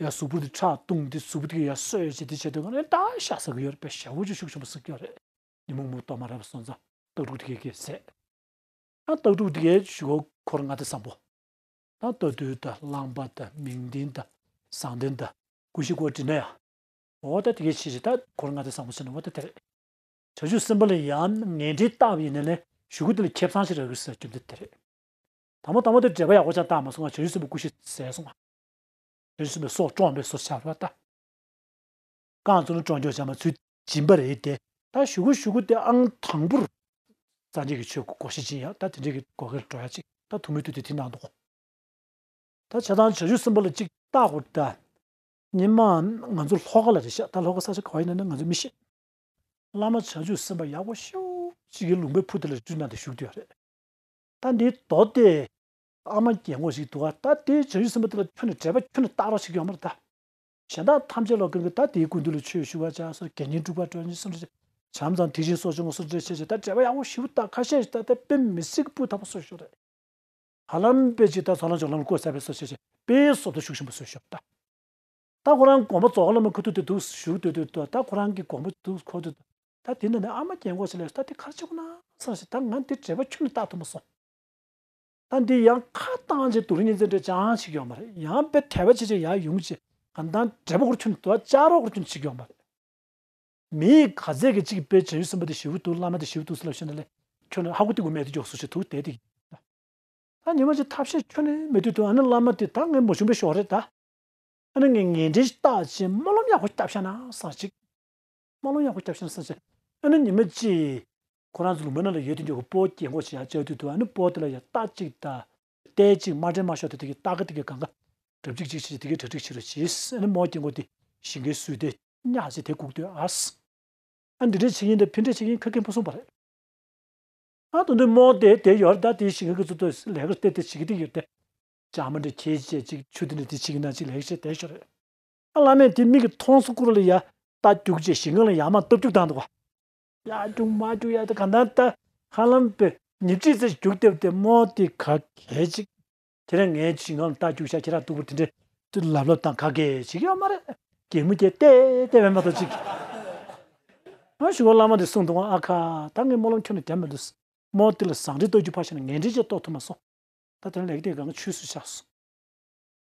ཡ་གཟུགས་པོ་དེ་ཁྲག་བཏུང་སྟེ་གཟུགས་པོ་དེ་ཡ་གསོས་བྱས་དེ་བྱས་དུས་ག་ནས་ད་ཤ་ཟ་གི་ཡོད་རེད། པས་ཞེ་པོ་ཅིག་ཤུགས་ཆེན་པོ་ཟ་གི་ཡོད་རེད། ཉིན་མོ་མུ་ཏོག་མ་རེད་པ་སོང་ཙང་སྟག་ཕྲུག་དེ་གས་གས་ཟས། ཨ་སྟག་ཕྲུག་དེ་གས་ཞུ་བ་འཁོར་ལྔ་སྡེ་བཟང་པོ། ད་རྟ་ཐུལ་དང་གླང་པ་དང་མིང་ལྡན་དང་བཟང་ལྡན་དང་ཀུ་ཤུ་ཀོ་དྲི་ན་ཡང་། འོ་ད་དེ་གས་ཤེས་ཤེས་ད་འཁོར་ལྔ་སྡེ་བཟང་པོ་ཟེར་ན་འོ་ད་དེ་རེད། བྱང་ཆུབ་སེམས་དཔའ་ལ་ཡང་ངན་འབྲེལ་བཏགས་པ་ཡིན་ན་ལས་གཞུག་གུ་དེ་ལ་ཁེ་བཟང་ཞིག་རག་གི་ཟེར་རྒྱུ་འདི་དེ་རེད། དང་པོ་དང་པོ་དེ་འབྲེལ་བ་ཡག་པོ་ཅང་བཏགས་མ་སོང་ང་བྱང་ཆུབ་སེམས་དཔའི་ཀུ་ཤུ་ཟས་སོང་ང་། བྱང་ཆུབ་སེམས་དཔའི་སྲོག་བཀྲོངས་པའི་བཟོ་ཆགས་པ་ད། རྐང་བཙུགས་ནས་བཀྲོངས་རྒྱུ་བྱ་མ་ཚུལ་སྦྱིན་པ་རེད་དེ། ད་གཞུག་གུ་གཞུག་གུ་དེ་ཨང་དང་པོར་སངས་རྒྱས་ཀྱི་ཆོས་བགོ་བཤའ་ཅིག་ཡང་ད་དེ་འདྲའི་གི་བགོ་སྐལ་འགྲོ་ཡ་ཅིག་ད་ཐུག་མུས་དུས་དེ་དེ་གནང་འདུག་ད་བྱས་ཙང་བྱང་ཆུབ་སེམས་དཔའ་ལ་གཅིག་བལྟ་དགོས་ད། སྔོན་མ་ང་ཚོ་ལྷོ་ཁ་ལ་རེད་ཤག་ད་ལྷོ་ཁ་ས་ཆ་ག་བ་ཡིན་ན་ནི་ང་ཚོ་མི་ཤེས། བླ་མ་བྱང་ཆུབ་སེམས་དཔའ་ཡག་པོ་ཞེ་པོ་ཅིག་གི་ལུང་པའི་ཕུ་དེ་ལ་སྤྲུལ་གནང་སྟེ་བཞུགས་བསྡད་ཡོད་རེད། ད་འདིའི་མདོ་དེ་ཨ་མ་རྒན་གོག་ཞིག་འདུག་ག་ད་དེའི་བྱང་ཆུབ་སེམས་དཔའ་དེ་ལ་ཁྱོན་ནས་འབྲེལ་བ་ཁྱོན་ནས་བཏགས་རོགས་བྱེད་ཀྱི་ཡོད་མ་རེད་ད། གཞན་དག་ཐམས་ཅད་ལ་ཀུན་གྱིས་ད་དེའི་སྐུ་མདུན་ལ་ཆོས་ཞུ་བར་བྱ་སོགས་དགེ་བསྙེན་སྒྲུབ་པར་འགྲོ་ཉིན་གསུམ་རེ་བྱམས་དང་ཐེག་ཆེན་སོགས་ཀྱི་ངོ་སོ་འདྲེ་ཆེ་ཆེ་ད་འབྲེལ་བ་ཡག་པོ་ཞེ་པོ་ད་ཁ་ཤས་ཤིག་ད་ད་དཔེ་མི་སྲིད་ཀྱི་སྤུས་དག་པོ་བཟོས་ཤོག་རེད། ཧ་ལམ་དཔེ་ཅིག་ད་ཚོགས་ལམ་སྦྱོར་ལམ་བཀོད་ས་པའི་སོ་ཆེ་ཆེ་དཔེ་བཟོ་ལྟ་ཤུགས་ཆེན་པོ་བཟོས་ཤོག་ད། ད་ཁོ་རང་དགོན་པ་རྫོགས་ལ་མ་ཁུ་ཐུག་དེ་འདུག་བཞུགས་སྡོད་དུས་ད་ད་ཁོ་རང་གི་དགོན་པ་འདུག་ཁོ་ཐུག་ད་དེ་ནས་ནས་ཨ་མ་རྒན་གོག་ཞིག་ལས་ད་དེ་ག་རེ་བྱེད་དགོས་ན་བསམ་ཞིག་ད་ང་འདི་འབྲེལ་བ་ཁྱོན་ནས་བཏགས་ཐུབ་མ་སོང་། ད་འདི་ཡང་ཁ་བཏང་བྱས་སྡུག་རུས་གཉིས་འཛིན་འདྲ་ཅང་བྱེད་ཀྱི་ཡོད་མ་རེད། ཡང་དཔེ་དད་པ་ཆེ་ཆེ་ཡར་ཡོང་བྱས་གང་ལྟར་འབྲས་བུ་ཁུར་ཁྱོན་དུ་བཅག་རོགས་ཁུར་ཁྱོན་བྱེད་ཀྱི་ཡོད་མ་རེད། མིའི་ག་ཚད་ཀྱི་གཅིག་དཔེ་བྱང་ཆུབ་སེམས་དཔའ་དེ་ཞེ་པོ་འདུག་བླ་མ་དེ་ཞེ་པོ་འདུག་ཟེར་ལབ་ཤེས་ན་ལས་ཁྱོན་ནས་ཧ་གོ་ཏི་གོ་མེད་དུ་མགྱོགས་སུ་ཞིག་ཐུག་བསྡད་དེ། ད་ཉི་མ་གཅིག་ཐབས་ཤེས་ཁྱོན་ནས་མེད་དུས་དུ་ཨ་ནི་བླ་མ་དེ་ད་ངས་མ་བྱུང་པའི་ཞོག་རེད་ད། ཨ་ནི་ངས་ངན་འབྲེལ་བཏགས་བྱས་སྨོན་ལམ་ཡག་པོ་བརྒྱབ་ཤག་ན་བསམ་ཞིག་སྨོན་ལམ་ཡག་པོ་བརྒྱབ་ཤག་ན་བསམ་ཞིག་ཨ་ནི་ཉི་མ་གཅིག་ཁོ་རང་ཚོ་ལུང་པ་ནང་ལ་ཡོད་དུས་འཇོག་གི་སྤོ་རྒན་གོག་ཅིག་ཡར་བཅར་དུས་དུ་ཨ་ནི་སྤོ་དེ་ལ་ཡ་རྟ་གཅིག་དང་། རྟ་གཅིག་མ་འདྲེས་མ་ཤོར་དེ་དེ་གི་རྟ་ཁ་དེ་གི་གང་ག་གྲབས་གཅིག་གཅིག་བྱས་དེ་གི་གྲ་སྒྲིག་བྱེད་རོགས་གྱིས། ཨ་ནི་མོ་རྒན་གོག་དེ་ཞིང་ཁའི་ཟུར་དེ་ཉག་ཅིག་དེ་སྒུག་སྡོད་ཨ། ཨ་འདི་འདྲའི་བྱེད་ཀྱིན་དང་ཕི་འདྲའི་བྱེད་ཀྱིན་ཁ་སྐད་ཕུ་སོང་བ་རེད། ཨ་དོན་དུ་རྨོ་དེ་དེ་ཡོད་རེད་ད། དེའི་ཞིང་ཁ་གི་ཚོ་ལྟོས་ལས་ཀ་སྟེ་དེ་བྱེད་ཀྱི་དེ་ཡོད་དེ། ཅང་མ་འདྲ་ཁྱེད་ཅེས་ཅིག་ཆུ་དེ་འདྲ་དེ་བྱེད་ཀྱི་ན་ཅིག་ལས་ཀ་བྱེད་བསྡད་ཤོར་རེད། ཨ་བླ་མས་དེ་མིག་གི་མཐོང་སོ་ཀུ་རུ་ལ་ཡ་རྟ་རྒྱུག་ཅེས་ཞིང་ཁ་ལ་ཡར་མར་སྟབས་རྒྱུག་བཏང་འདུག་བ། ཡར་རྒྱུག་མར་རྒྱུག་ཡ་དེ་ག་འདྲ་ད། ཧ་ལམ་པས་ཉིབ་ཅིག་ཙེ་རྒྱུག་བསྡད་དེ་རྨོ་དེ་ག་གལ་ཅིག་ཁྱེད་རང་ངའི་ཞིང་ཁམས་ལ་རྟ་རྒྱུག་ཤག་ཁྱེད་རང་སྡུག་པོ་དེ་འདྲས་དུ་ལབ་ལབ་དང་ག་གེ་བྱེད་ཀྱི་ཡོད་མ་རེད། གད་མོ་བགད་བལྟས་བལྟས་པས་མ་གཏོགས་ཅིག་ང་ཞུ་བ་བླ་མ་དེ་གསུངས་འདུག་ཨ་ཁ་ད་ངས་སྨོན་ལམ་ཁྱོན་ནས་བརྒྱབ་མི་འདུག་རྨོ་དེ་ལ་བཟང་འབྲེལ་གཏོར་རྒྱུ་ཕར་བཞག་ན་ངན་འབྲེལ་ཅིག་གཏོར་ཐུབ་མ་སོང་། ད་དེ་ལ་ལེགས་དེ་གང་ཆུད་ཟོས་ཆགས་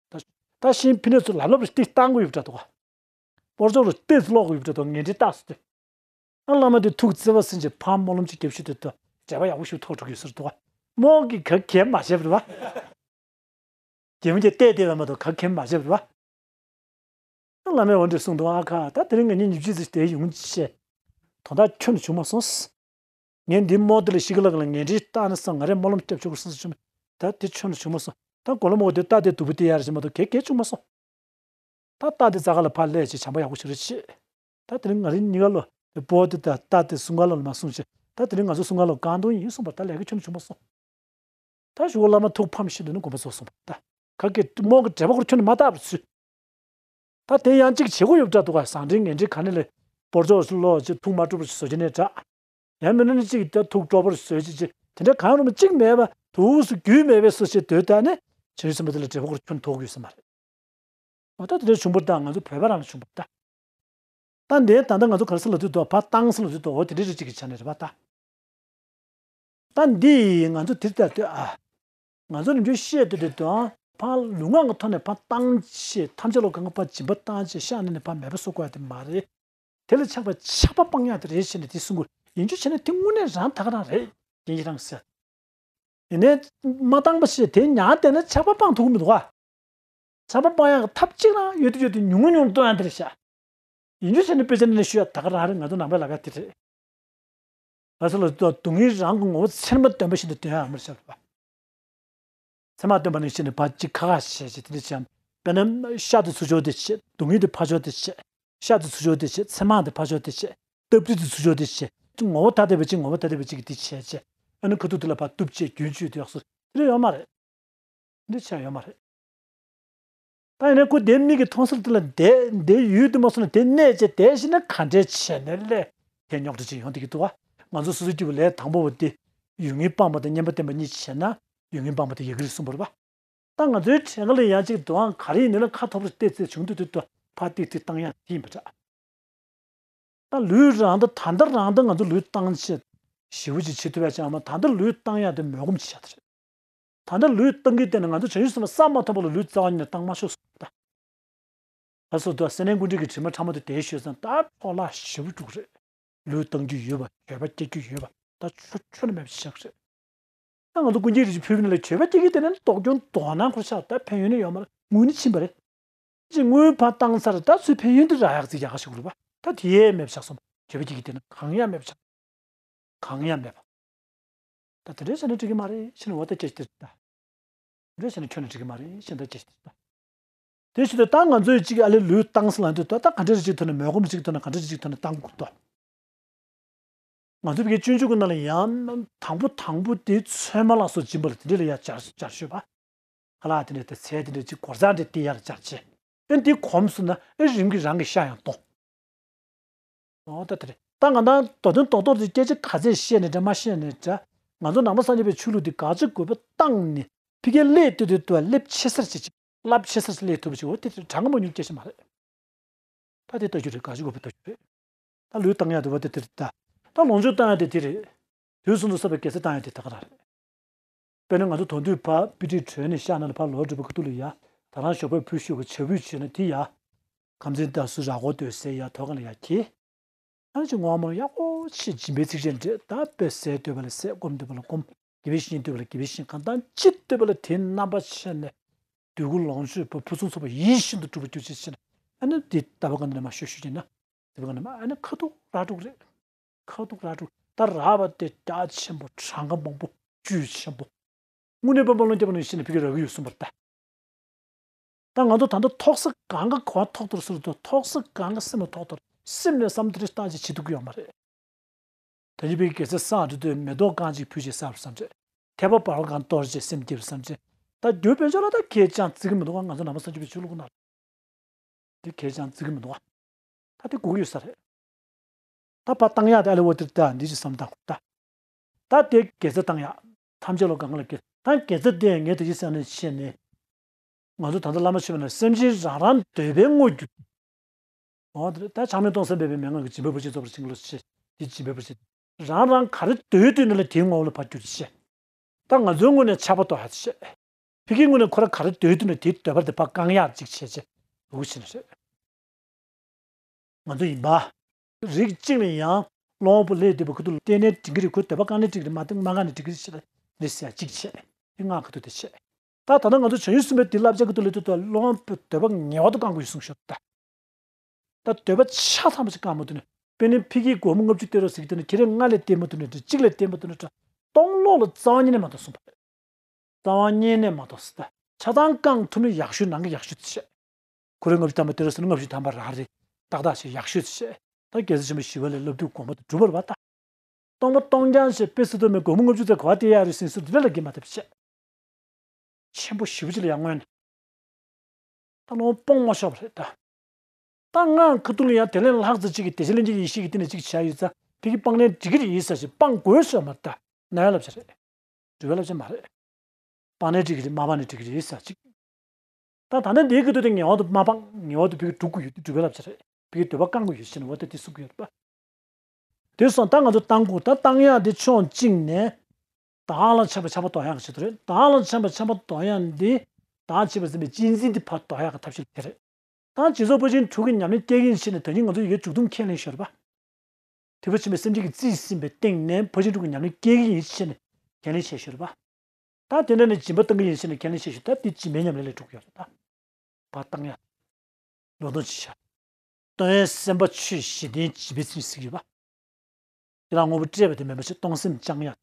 སོང་། ད་ད་ཤིང་ཕི་ནས་ཚུར་ལབ་ལབ་རེ་སྟེ་བཏང་དགོས་ཡོད་པ་འདྲ་འདུག་ག་སྤོར་ཆོག་རུ་ཏོག་ཙམ་ཀློག་དགོས་ཡོད་པ་འདྲ་འདུག་ངན་འབྲེལ་བཏགས་སོང་སྟེ། ཨ་བླ་མ་དེ་ཐུགས་བརྩེ་བ་ཟིན་བྱས་ཕར་སྨོན་ལམ་ཅིག་བརྒྱབ་ཤི་དེ་ད་འབྲེལ་བ་ཡག་པོ་ཞིག་ཐོགས་འགྲོ་གི་ཡོད་ཟེར་འདུག་ག་རྨོ་གིས་ག་གེ་མ་བྱས་པ་རེད་བ། རྒྱལ་མོ་གྱིས་བལྟས་བལྟས་པ་མ་གཏོགས་ག་གེ་མ་བྱས་པ་རེད་བ། ཨ་བླ་མས་འོ་འདྲས་གསུངས་འདུག་ཨ་ཁ་ད་དེ་རིང་ང་གཉིས་ཉིབ་ཅིག་ཙམ་བསྡད་ཡོང་ཅེས། དོན་དག་ཁྱོན་ནས་བྱུང་མ་སོང་། ངས་འདི་རྨོ་དེ་ལ་ཤི་གི་ལ་གི་ལ་ངན་འབྲེལ་བཏགས་ནས་སང་ང་རས་སྨོན་ལམ་སྐྱབས་ཆོག་གི་སོང་ཟེར་བྱུང་མེད། ད་དེ་ཁྱོན་ནས་བྱུང་མ་སོང་། ད་གོ་ལ་མོ་དེ་རྟ་དེ་སྡུག་པོ་དེ་ཡར་ཞིག་མ་གཏོགས་གེ་གེ་བྱུང་མ་སོང་། ད་རྟ་དེ་རྩྭ་ཁ་ལ་ཕར་སླེབས་བྱས་བྱམས་པ་ཡག་པོ་ཞིག་རེད་བྱས། ད་དེ་རིང་ང་རང་གཉིས་ཀ་ལོ་དེ་སྤོ་དེ་ད་རྟ་དེ་སྲུང་སྐར་ལོ་ལ་མ་སྲུང་བྱས། ད་དེ་རིང་ང་ཚོ་སྲུང་སྐར་ལོ་རྐང་དོན་ཡིན་གསུངས་པ་ད་ལས་ཀ་ཁྱོན་ནས་བྱུང་མ་སོང་། ད་ཞུ་བ་བླ་མ་ཐུགས་ཕམ་ཤི་འདུག་ན་དགོངས་པ་རྫོགས་སོང་བ་ད། ག་གེ་རྨོ་གི་འབྲེལ་བ་ཁོར་ཁྱོན་ནས་མ་བཏགས་པར་ཚུད། ད་དེ་ཡང་གཅིག་བྱེད་སྒོ་ཡོད་འདྲ་འདུག་ག་བཟང་འབྲེལ་ངན་འབྲེལ་ག་ནས་ལས་སྤོར་ཆོག་སུ་ལོག་ཅིག་ཐུགས་མ་སྤྲོ་བར་བཟོ་རྒྱུ་ནས་འདྲ། ཡང་མིན་ན་ནི་གཅིག་ད་ཐུགས་སྤྲོ་བར་བཟོས་ཅིག་ཅིག་དེ་འདྲ་གང་རུང་གཅིག་མེད་པ་དུས་སུ་རྒྱུས་མེད་པའི་སོ་ཞེས་སྡོད་ད་ནས་བྱང་ཆུབ་སེམས་དཔའ་དེ་ལ་འབྲེལ་བ་ཁོར་ཁྱོན་ཐོགས་ཡོད་ས་མ་རེད། འོ་ད་དེ་འདྲ་བྱུང་བ་ད་ང་ཚོ་བོད་པ་རང་ལ་བྱུང་བ་ད། ད་འདི་ད་ལྟ་ང་ཚོ་ག་རེ་ཟེར་ལབ་དུས་དོ་ཕར་བཏང་ཟེར་ལབ་དུས་དོ་འོ་དེ་འདྲ་རེ་གཅིག་གི་ཆ་ནས་རེད་པ་ད། ད་འདི་ང་ཚོ་དེ་ལྟར་དུས་ཨ། ང་ཚོ་ནམ་རྒྱུན་བཤད་དུས་དེ་དོ་ཕར་ལུས་ངག་གི་ཐོག་ནས་ཕར་བཏང་བྱས་ཐམས་ཅད་ལོ་གང་ག་ཕར་སྦྱིན་པ་བཏང་བྱས་ཤ་ནས་ནས་ཕར་མེད་པ་བཟོ་དགོས་ཡ་དེ་མ་རེད། དེ་ལ་ཆགས་པའི་ཆགས་པ་སྤང་ཡ་དེ་རེད་ཞེས་ནས་དེ་གསུང་དགོས་ཡིན་རྒྱུ་བྱས་ན་དེ་དངོས་གནས་རང་ད་ག་རང་རེད་ཡིན་གྱི་རང་ཟེར། ཡིན་ནའི་མ་བཏང་པ་ཞེས་དེ་ཉར་བསྡད་ན་ཆགས་པ་སྤང་ཐུབ་ཀྱི་མི་འདུག་ག་ཆགས་པ་སྤང་ཡག་གི་ཐབས་གཅིག་རང་ཡོད་དུས་ཡོད་དུས་ཉུང་ངུ་ཉུང་ངུ་གཏོང་ཡག་འདི་རེད་ཤག་ཡིན་རྒྱུ་བྱས་ན་དཔེ་ཆ་ནས་ནས་ཞུ་ཡག་ད་ག་རང་རེད། ང་ཚོ་ནང་པའི་ལབ་ཡག་དེ་རེད། ལ་སོགས་ལ་སྡུག་བསྔལ་རང་གི་ངོ་བོ་ཚད་མ་སྟོན་པ་བཞིན་དུ་སྟོན་ཡ་མར་བཤད་པ། ཚད་མ་སྟོན་པ་ནི་བཤད་ནས་ཕར་གཅིག་ཁ་ཁ་བཤད་བྱས་དེ་འདྲ་བྱས། དཔེར་ན་ཤ་དེ་ཚུར་ཕྱོགས་དེ་བྱས། སྡུག་བསྔལ་དེ་ཕར་ཕྱོགས་དེ་བྱས། ཤ་དེ་ཚུར་ཕྱོགས་དེ་བྱས། ཚད་མ་དེ་ཕར་ཕྱོགས་དེ་བྱས། སྟབས་བདེ་དེ་ཚུར་ཕྱོགས་དེ་བྱས། ངོ་བོ་ཐ་དད་པ་གཅིག་ངོ་བོ་ཐ་དད་པ་གཅིག་གིས་དེ་བྱས་བྱས། ཨ་ནི་ཁ་ཐུག་དེ་ལ་ཕར་གཏུབ་བྱས་རྒྱུན་གཅོད་དེ་ཡག་སོ་དེ་འདྲ་ཡོད་མ་རེད། འདི་ཆགས་ཡོད་མ་རེད། ད་ཡིན་ན་ཁོ་དེ་མིག་གིས་མཐོང་སར་དེ་ལ་བསྡད་བསྡད་ཡུལ་དུ་མ་སོང་ན་དེ་གནས་བྱས་བསྡད་ཤེས་ན་ག་འདྲས་བྱས་ནས་སླེབས་དེ་རྙོག་དྲ་ཅིག་ཡོང་བསྡད་ཀྱི་འདུག་བ། ང་ཚོ་སོ་སོའི་སྐྱེ་བོ་ལས་དང་པོ་བ་དེ་ཡུལ་ངེས་སྤངས་པ་དང་བསྙེན་པ་བསྟེན་པ་གཉིས་བྱས་ན་ཡུལ་ངེས་སྤངས་པ་དེ་ཡི་གེ་རེད་གསུངས་པ་རེད་བ། ད་ང་ཚོའི་བྲན་ཁ་ལ་ཡང་ཅིག་འདུག་ཨང་ག་རེ་ཡིན་ནའི་ཁ་ཐོབ་རེ་བལྟས་ཚེ་བྱུང་དུས་དུས་དུ་ཕར་ཏིག་ཏིག་བཏང་ཡ་དེ་ཡིན་པ་འདྲ། ད་ལུས་རང་ད་ད་ལྟ་རང་ད་ང་ཚོ་ལུས་བཏང་བྱས་ཞེ་པོ་ཅིག་བྱེད་ཐུབ་ཡ་ཅང་མ་ད་ལྟ་ལུས་བཏང་ཡ་དེ་མོས་གོམས་ཅིག་བྱ་ད་རེད། ད་ལྟ་ལུས་བཏང་གི་བལྟས་ན་ང་ཚོ་བྱང་ཆུབ་སེམས་དཔའ་བསམ་མ་ཐག་པ་ལ་ལུས་རྩ་བ་ཉིད་ནས་བཏང་མ་ཆོག་གསུངས་ད། ད་སོ་ད་སེམས་ནས་ཀུན་འདྲིས་ཀྱི་དྲི་མ་ཕྲ་མོ་དེ་དེའི་ཤོད་ཙང་ད་འཕྲོ་བརླག་ཞེ་པོ་འགྲོ་གི་རེད། ལུས་བཏང་རྒྱུ་ཡོད་པ་འགྱོད་པ་སྐྱེ་རྒྱུ་ཡོད་པ་ད་ཆོ་ཆོ་ནས་མེད་པ་ཆགས་རེད། ད་ང་ཚོ་ཀུན་མཁྱེན་རིན་ཆེན་ཕུལ་བ་ནི་ལ་འགྱོད་པ་སྐྱེ་གི་དེ་ནི་དོགས་སྐྱོན་དོགས་སྣང་ཁུར་ཆགས་ད་ཕན་ཡོན་ནི་ཡོད་མ་རེད། དངུལ་ནི་ཕྱིན་པ་རེད། ཅིག་དངུལ་ཕར་བཏང་ཚར་ད་ཚུར་ཕན་ཡོན་དེ་རག་ཡག་ཅིག་ཡག་ག་ཞིག་རེད་པ། ད་དེ་ཡས་མེད་པ་ཆགས་སོང་། འགྱོད་པ་སྐྱེ་གི་དེ་ནི་གང་ཡང་མེད་པ་ཆགས། གང་ཡང་མེད་པ། ད་དེ་འདྲའི་བྱས་ན་འགྲིག་གི་མ་རེད་ཕྱིན་ན་འོ་ད་སྐད་ཆ་དེ་རེད་ད། འདྲ་བྱས་ན་ཁྱོན་ནས་འགྲིག་གི་མ་རེད་ཞེས་འདྲ་ཅིག་ཟེར། དེ་བཞིན་དུ་ད་ང་ཚོས་གཅིག་ཨ་ལས་ལུས་བཏང་སོང་ལབ་དུས་ད་ད་ག་འདྲ་རེ་ཅིག་ཐོག་ནས་མོས་གོམས་ཅིག་ཐོག་ནས་ག་འདྲ་རེ་ཅིག་ཐོག་ནས་བཏང་དགོས་ཏོ། ང་ཚོ་བི་གའི་སྤྱོད་འཇུག་གི་ནང་ལ་ཡང་དང་པོ་དང་པོ་དེ་ཚོད་མ་ལ་སོགས་སྦྱིན་པ་ལ་དེ་འདྲ་ལ་ཡང་སྦྱར་སྦྱར་ཤོད་པ། ཁ་ལག་དེ་འདྲ་དེ་ཚལ་དེ་འདྲ་ཅིག་གོར་ཚང་འདྲ་དེ་ཡར་སྦྱར་བྱས། ཨེ་འདི་གོམས་སོང་ན་ཨེ་རིམ་གྱིས་རང་གི་ཤ་ཡང་གཏོང་། འོ་ད་དེ་རེད། ད་ང་དང་མདོ་དོན་རྡོག་རྡོག་དེ་སྐད་ཆ་ག་ཚད་བཤད་ནས་འདྲ་མ་བཤད་ནས་འདྲ། ང་ཚོ་ནང་པ་སངས་རྒྱས་པའི་ཆོས་ལུགས་འདི་དགག་བྱ་དགོས་པ་བཏང་ནས་ཕ་གིར་སླེབས་ཏེ་དུས་དུ་སླེབས་ཆེ་སར་བྱེད་ཅིག་རླབས་ཆེ་སར་སླེབས་ཐུབ་པ་ཅིག་འོ་དེ་དེ་གྲངས་ཀ་མ་ཉུང་སྐད་ཆ་མ་རེད། ད་དེ་ལྟ་རྒྱུ་རེད། དགག་བྱ་དགོས་པ་ལྟ་རྒྱུ་རེད། ད་ལུས་བཏང་ཡག་དེ་བ་དེ་དེ་རེད་ད། ད་ལོངས་སྤྱོད་བཏང་ཡག་དེ་དེ་རེད། དུས་གསུམ་དུ་བསགས་པའི་དགེ་རྩ་བཏང་ཡག་དེ་ད་ག་རང་རེད། དཔེར་ན་ང་ཚོ་དོན་དུས་ཕར་དཔེ་ཁྲིད་གྲོལ་ནས་ཤག་ནང་ལ་ཕར་ལོག་འགྲོ་བའི་ཁ་ཐུག་ལ་ཡ། ད་རང་ཞོགས་པའི་ཕུལ་ཞུ་གི་བྱ་འབུད་བྱས་ན་དེ་ཡ། ཁམས་ཚན་ཟླ་སུ་ར་སྐོར་སྡོད་སའི་ཡ་ཐོག་ཁ་ལ་ཡ་ཁྱེར། ཨ་ནི་ཅིག་ངོ་མ་ཡག་པོ་ཆེ་སྦྱིན་པའི་ཚིགས་བཅད་འདྲེས་ད་དཔེ་ཟས་འདོད་པ་ལ་ཟས། སྒོམ་འདོད་པ་ལ་སྒོམ། དགེ་བའི་བཤེས་གཉེན་འདོད་པ་ལ་དགེ་བའི་བཤེས་གཉེན། གང་དང་ཅི་འདོད་པ་ལ་དེའི་རྣམ་པ་ཕྱེ་ནས། འདོད་རྒུ་ལོངས་སྤྱོད་པ་ཕུན་སུམ་ཚོགས་པ་ཡིད་བཞིན་དུ་འགྲུབ་པར་གྱུར་ཅིག་ཟེར་ནས། ཨ་ནི་འདི་ལྟ་བ་ག་འདི་ནས་མ་ཤོད་ཤོད་ཀྱིན་ན། དེ་བ་ག་ནས་མ་ཨ་ནི་ཁ་ཐུག་ར་དྲུག་རེད། ཁ་ཐུག་ར་དྲུག་ད་ར་བ་དེ་རྒྱ་ཆེན་པོ་གྲངས་ཀ་མང་པོ་བཅུད་ཆེན་པོ། དངོས་གནས་དཔེ་མ་ལོན་རྒྱབ་ནས་ཤི་ནས་ཕ་གི་རག་གི་ཡོད་གསུངས་པར་ལྟ། ད་ང་ཚོ་ད་ལྟ་ཐོག་ས་གང་ག་གོ་བ་ཐོག་ཐོག་ཟེར་དུས་ཐོག་ས་གང་ག་སེམས་ལ་ཐོག་ཐོག་སེམས་ནས་བསམ་དེ་རེ་ལྟ་ཅིག་བྱེད་ཐུབ་ཀྱི་ཡོད་མ་རེད། ད་ཅི་པའི་དགེ་རྩ་བསགས་འགྲོ་དུས་མེ་ཏོག་རྐང་གཅིག་ཕུལ་བྱས་བསགས་པར་བསམ་བྱས། ཐལ་བ་བར་བ་གང་གཏོར་བྱས་སེམས་བསྐྱེད་པར་བསམ་བྱས། ད་རྒྱུ་དཔལ་འབྱོར་ལ་ད་ཁེ་ཅང་བརྩི་གི་མི་འདུག་ག་ང་ཚོ་ནང་པ་སངས་རྒྱས་པའི་ཆོས་ལུགས་ནང་ལ། དེ་ཁེ་ཅང་བརྩི་གི་མི་འདུག་ག་ད་དེ་དགོས་ཀྱི་ཡོད་ས་རེད། ད་ཕར་བཏང་ཡག་དེ་ཨ་ལེ་འོ་དེར་ལྟ་འདི་ཅི་བསམ་བཏང་དགོས་ད། ད་དེ་དགེ་རྩ་བཏང་ཡག་ཐམས་ཅད་བློ་གང་ག་ལ་དགེ་ད་དགེ་རྩ་དེ་ངས་དེ་ཅི་བསམ་ནས་བཤད་ནས། ང་ཚོ་ད་ལྟ་བླ་མ་མཆོད་པ་ནས་སེམས་ཅན་རང་རང་འདོད་པའི་དངོས་རྒྱུ། འོ་དེ་ད་ཆགས་མེད་སྟོང་གསལ་འབེབས་པའི་མན་ངག་གི་སྦྱིན་པའི་དཔེ་ཆ་རྫོགས་པར་བྱིན་གྱིས་རློབས་ཞེས་དེ་སྦྱིན་པའི་དཔེ་ཆ། རང་རང་ག་རེ་འདོད་འདོད་ནི་ལ་དེའི་ངོ་བོ་ལ་ཕར་གྱུར་ཅིག་བཤད། ད་ང་ཚོའི་ངོས་ནས་ཆར་པ་གཏོར་ཡག་ཅིག་བཤད། ཕ་གིའི་ངོས་ནས་ཁོ་རང་ག་རེ་འདོད་འདོད་ནི་དེའི་འདོད་པ་དེ་ཕར་བཀང་ཡག་ཅིག་བྱས་བྱས་འུ་ཆེ་ནི་རེད། ང་ཚོ་ཡིན་པ། རིགས་གཅིག་ནས་ཡང་སློང་བ་པོ་ལས་འདས་པའི་ཁུ་ཐུག་ལ་བརྟེན་ནས་འགྲིག་གི་རེད། ཁོའི་འདོད་པ་བཀང་ནས་འགྲིག་གི་རེད། མ་བཏང་མ་བཀང་ནས་འགྲིག་གི་རེད་ཟེར་ལབ་ཅིག་བྱས། དེ་ང་ཁུ་ཐུག་དེ་བྱས། ད་ད་ལྟ་ང་ཚོ་བྱང་ཆུབ་སེམས་དཔའི་དེ་བསླབ་བྱ་ཁུ་ཐུག་ལ་དུ་ལྟ་སློང་བ་པོའི་འདོད་པ་ངེས་པར་དུ་བཀང་དགོས་གསུངས་ཤོག་ད། ད་འདོད་པ་ཆ་ཚང་བ་ཞིག་བཀང་མ་ཐུབ་ནས་དཔེར་ན་ཕ་གིའི་སྒོར་མོ་ལྔ་བཅུ་སྟེར་རོགས་ཟེར་གྱི་དེ་ནི་ཁྱེད་རང་ལྔ་ལས་སྟེར་མ་ཐུབ་ནས་འདྲ་གཅིག་ལས་སྟེར་མ་ཐུབ་ནས་འདྲ་སྟོང་ལོག་ལ་རྩ་བ་ཉིད་ནས་མ་གཏོགས་གསུངས་པ་རེད། རྩ་བ་ཉིད་ནས་མ་གཏོགས་ཟེར་ད། ཆ་ཚང་བཀང་ཐུབ་ན་ཡག་ཤོས་ནང་གི་ཡག་ཤོས་དེ་བྱས། ཁོ་རང་ལྔ་བཅུ་ཐམ་པ་སྟེར་རོགས་ཟེར་ན་ལྔ་བཅུ་ཐམ་པ་རག་རེད། ཏག་ཏག་བྱས་ཡག་ཤོས་དེ་བྱས། ད་རྒྱལ་སྲས་ཆེན་པོ་ཞི་བ་ལྷས་བསླབ་བཏུས་དགོངས་པ་དེ་གྲུབ་པ་རེད་པ་ད། སྟོང་པ་སྟོང་རྐྱང་བྱས་དཔེ་སྲིད་དོ་མའི་སྒོར་མོ་ལྔ་བཅུ་ཙམ་ག་པར་སྟེར་ཡག་རེད་ཟེར་ཟེར་དེ་འདྲ་ལ་གི་མ་ཐེབས་བྱས། ཆེན་པོ་ཞེ་པོ་ཅིག་ལ་ཡང་མངོན་ནས། ད་ལོང་སྤོང་མ་ཆོག་པ་རེད་ད། ད་ང་ཁ་ཐུག་ལ་ཡང་དེ་ལས་ལྷག་ཙམ་ཅིག་གིས་བདེ་གཤེགས་ལྷན་སྐྱེས་ཡེ་ཤེས་ཀྱི་སྟེང་ནས་ཅིག་བྱས་ཡོད་ཙང་ཕ་གི་སྤངས་ནས་འགྲིག་གི་རེད་ཟེར་ཞིག་སྤང་དགོས་ཟེར་བ་མ་རེད་ད། ན་ཡ་བསླབ་བྱ་རེད། སྒྲུབ་པའི་བསླབ་བྱ་མ་རེད། སྤངས་ནས་འགྲིག་གི་རེད། མ་སྤངས་ནས་འགྲིག་གི་རེད་ཟེར་ཅིག་ད་ད་ནི་འདིའི་སྐད་དོད་དེ་ངེས་པར་དུ་མ་སྤངས་ངེས་པར་དུ་ཕ་གི་སྒྲུབ་དགོས་ཡོད་དེ་སྒྲུབ་པའི་བསླབ་བྱ་རེད། ཕ་གི་འདོད་པ་བསྐང་དགོས་ཡོད་ཟེར་ནས་འོ་ད་དེ་གསུང་གི་ཡོད་རེད་པ། དེ་སོང་ད་ང་ཚོ་བཏང་དགོས་ད་བཏང་ཡག་དེ་ཕྱོགས་གཅིག་ནས། བདག་ལ་ཆགས་པ་ཆགས་པ་དོར་ཡག་གི་ཆེད་དུ་རེད། བདག་ལ་ཆགས་པ་ཆགས་པ་དོར་ཡག་འདི། བདག་བྱས་པ་ཟིན་པའི་གཅེས་འཛིན་དེ་ཕར་དོར་ཡག་གི་ཐབས་ཤེས་དེ་རེད། ད་སྦྱིན་སོགས་ཕར་ཕྱིན་དྲུག་གི་ཉམས་ལེན་སྐྱེལ་གྱི་ཡིན་ཕྱིན་ནས་ད་ནི་ང་ཚོ་ཡི་གེ་མཇུག་སྡོམ་ཁས་ལེན་ཞོར་བ། ཐེག་པ་ཆེན་པོའི་སེམས་ཅན་གྱི་རྩིས་ཟིན་པའི་སྟེང་ནས་ཕར་ཕྱིན་དྲུག་གི་ཉམས་ལེན་སྐྱེལ་གྱི་ཡིན་ཕྱིན་ནས་ཁས་ལེན་བྱས་ཞོར་བ། ད་དེ་འདྲ་ནས་སྦྱིན་པ་བཏང་གི་ཡིན་ཕྱིན་ནས་ཁས་ལེན་བྱས་ཞོར་ད་དེ་སྦྱིན་པའི་ཉམས་ལེན་ལས་གྲུབ་ཀྱི་ཡོད་རེད་ད། བ་བཏང་ཡག་ལོ་ཏོག་ཅི་བྱ། སྟོན་པའི་སེམས་དཔའ་ཆོས་བཞི་ལྡན་བྱིས་པའི་ཚུལ་ཟེར་གྱི་ཡོད་པ། ཁྱེད་རང་དངོས་པོ་སྤྲད་པ་དེ་མིན་པ་ཞིག་གཏོང་སེམས་བཅངས་ཡ།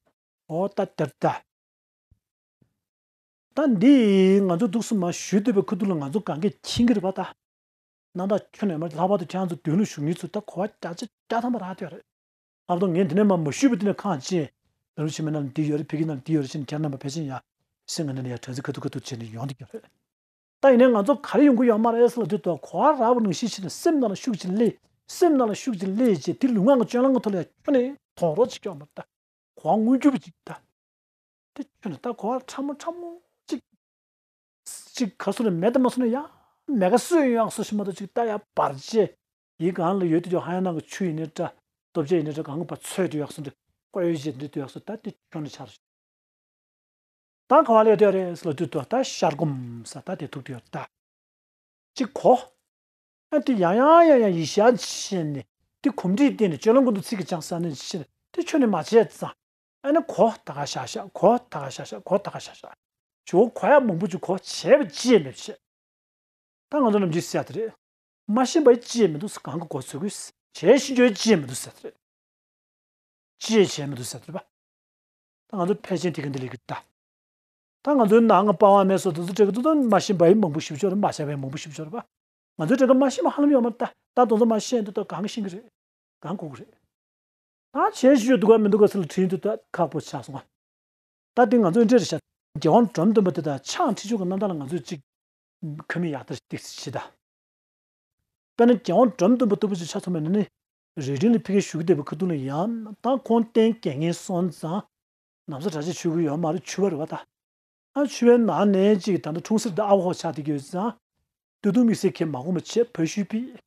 འོ་ད་དེར་ད། ད་འདི་ང་ཚོ་འདུག་སེ་མར་ཞུས་བསྡད་པའི་ཁ་ཐུག་ལ་ང་ཚོ་གང་གས་མཁྱེན་གྱི་རེད་པ་ད། ནང་ད་ཁྱོད་ནས་མར་ལྷག་པར་དུ་ཁྱེད་རང་ཚོ་མདུན་ལ་བཞུགས་མཁན་ཚོ་ད་གོ་བ་བརྒྱ་ཆ་བརྒྱ་ཐམ་པ་རག་བསྡད་ཡོད་རེད། ལྷག་པར་དུ་ངས་འདི་ནས་མར་མ་ཞུས་པ་འདི་ནས་ཁག་ཅན། ལ་ལུ་ཕྱི་མ་ནང་འདི་ཡོད་རེད། ཕ་གི་ནང་འདི་ཡོད་རེད་ཟེར་ནས་ཁྱེད་རྣམ་པ་ཕལ་ཆེར་ཡ་སེམས་ངན་ནས་ཡ་དྲན་ཚེ་ཁ་ཐུག་ཁ་ཐུག་བྱས་ནས་ཡོང་བསྡད་ཀྱི་ཡོད་རེད། ད་ཡིན་ནའི་ང་ཚོ་ག་རེ་ཡོང་གི་ཡོད་མ་རེད་ཟེར་ལབ་དུས་ད་གོ་བ་རག་པ་ནང་བཞིན་བྱས་ནས་སེམས་ནང་ལ་ཤུགས་ཅིག་སླེབས། སེམས་ནང་ལ་ཤུགས་ཅིག་སླེབས་བྱས་དེ་ལུས་ངག་གི་སྤྱོད་ལམ་གྱི་ཐོག་ལ་ཡ་ཁྱོན་ནས་དོགས་རོགས་ཅིག་སྐྱོན་མ་རེད་ད། གོ་བ་དངོས་འབྱོར་པ་ཅིག་ད། དེ་ཁྱོད་ནི་ད་གོ་བ་ཕྲ་མོ་ཕྲ་མོ་ཅིག་ཅིག་ག་སོ་ནས་མེད་དུ་མ་སོང་ན་ཡང་མེད་ག་སོས་ཡོང་སོ་ཞིག་མ་གཏོགས་ཅིག་ད་ཡ་བར་ཆད། ཡིན་གང་ལ་ཡོད་དུས་ཀྱང་ཧ་ཡང་ནང་གི་ཆུ་ཡིན་ནའི་འདྲ། ལྟོ་ཆས་ཡིན་ནའི་འདྲ། གང་གི་བར་ཚོད་དུ་ཡག་སོ་འདྲ། བཀོལ་ཡོད་ཅེས་འདྲི་དུ་ཡག་སོ་ད་དེ་ཁྱོད་ནས་ཆར། ད་ག་བ་ལས་དེ་རེད་ལ་དུས་དུ་ད་ཤར་སྒོམ་ས་ད་དེ་ཐུག་དུ་ཡོད་ད། ཅིག་གོ། ཨ་དེ་ཡང་ཡང་ཡང་ཡང་ཡིད་ཤར་ཕྱིན་ནས་དེ་གོམས་འདྲིས་བསྟེན་ནས་སྤྱོད་ལམ་ཀུན་ཏུ་ཚིག་གི་སྦྱང་ས་ནས་ཕྱིན་ནས་དེ་ཁྱོད་ནས་མ་བྱས་ཙང་། ཨ་ནི་གོ་ད་ག་ཤ་ཤ་གོ་ད་ག་ཤ་ཤ་གོ་ད་ག་ཤ་ཤ། ཇོ་བོ་གོ་ཡག་མང་པོ་ཅིག་གོ་བྱས་པ་ཅི་ཡང་མེད་པ་བྱས། ད་ང་ཚོ་ནམ་རྒྱུན་ཟེར་ཡག་དེ་རེད། མ་ཤེས་པ་ཡི་ཅི་ཡང་མི་འདུག་ཟེར། གང་གི་གོ་ཚོད་དགོས་ཟེར། བྱས་ཤེས་རྒྱུ་ཡི་ཅི་ཡང་མི་འདུག་ཟེར་དེ་རེད། ཅི་ཡང་བྱས་མི་འདུག་ཟེར་དེ་རེད་པ། ད་ང་ཚོ་ཕལ་ཆེན་དེ་ག་འདི་ལས་ཀྱི་ད། ད་ང་ཚོའི་ནང་ང་པ་ཝང་མེད་སོགས་དེ་ཚོ་སྤྲད་གི་འདུག་ད་མ་ཤེས་པ་ཡི་མང་པོ་ཞིག་ཆོག་རེད། མ་བྱས་པ་ཡི་མང་པོ་ཞིག་ཆོག་རེད་པ། ང་ཚོའི་སྤྲད་གི་མ་ཤེས་པ་ཧ་ལམ་ཡོད་མ་རེད་ད། ད་དེ་ཚོ་མ་ཤེས་འདུག་ད་གང་གི་ཤེས་ཀྱི་རེད། གང་གོ་གི་རེད། ད་བྱས་ཤེས་རྒྱུ་འདུག་ག་མི་འདུག་ག་ཟེར་ལ་དྲིས་འདུག་ད་ཁག་པོ་ཆགས་སོང་ང་། ད་དེ་ང་ཚོའི་འདྲེ་རེད་ཤག་རྒྱལ་དབང་འབྲོམ་སྟོན་པ་དེ་དང་ཕྱག་ཁྲིད་ཆོག་གི་རྣམ་ཐར་ལ་ང་ཚོས་ཅིག་ཁ་མིག་ཡག་ལྟར་ཏིག་ཙམ་ཕྱེ་ད། དཔེར་ན་རྒྱལ་དབང་འབྲོམ་སྟོན་པ་ལྟ་བུ་ཅིག་ཆ་མཚོན་པ་ཡིན་ན་ནི། རྭ་སྒྲེང་ལ་ཕ་གིར་བཞུགས་བསྡད་པའི་ཁ་ཐུག་ལ་ཡང་ད་ཁོང་རྟེན་དགེ་བསྙེན་སོང་ཙང་། ན་བཟའ་གྲྭ་ཆས་མཆོད་ཀྱི་ཡོད་མ་རེད། ཕྱུ་པ་རེད་པ་ད། ཨ་ཕྱུ་པའི་ནང་ནས་ཅིག་ད་ལྟ་འཁྲུངས་སེར་དང་ཨ་ཁུ་ཆགས་བསྡད་ཀྱི་ཡོད་ཙང་། སྟོད་ཐུང་དམིགས་བསལ་གྱིས་མ་གོམས་པ་བྱས་ཕ་ཤུལ་ཕུད།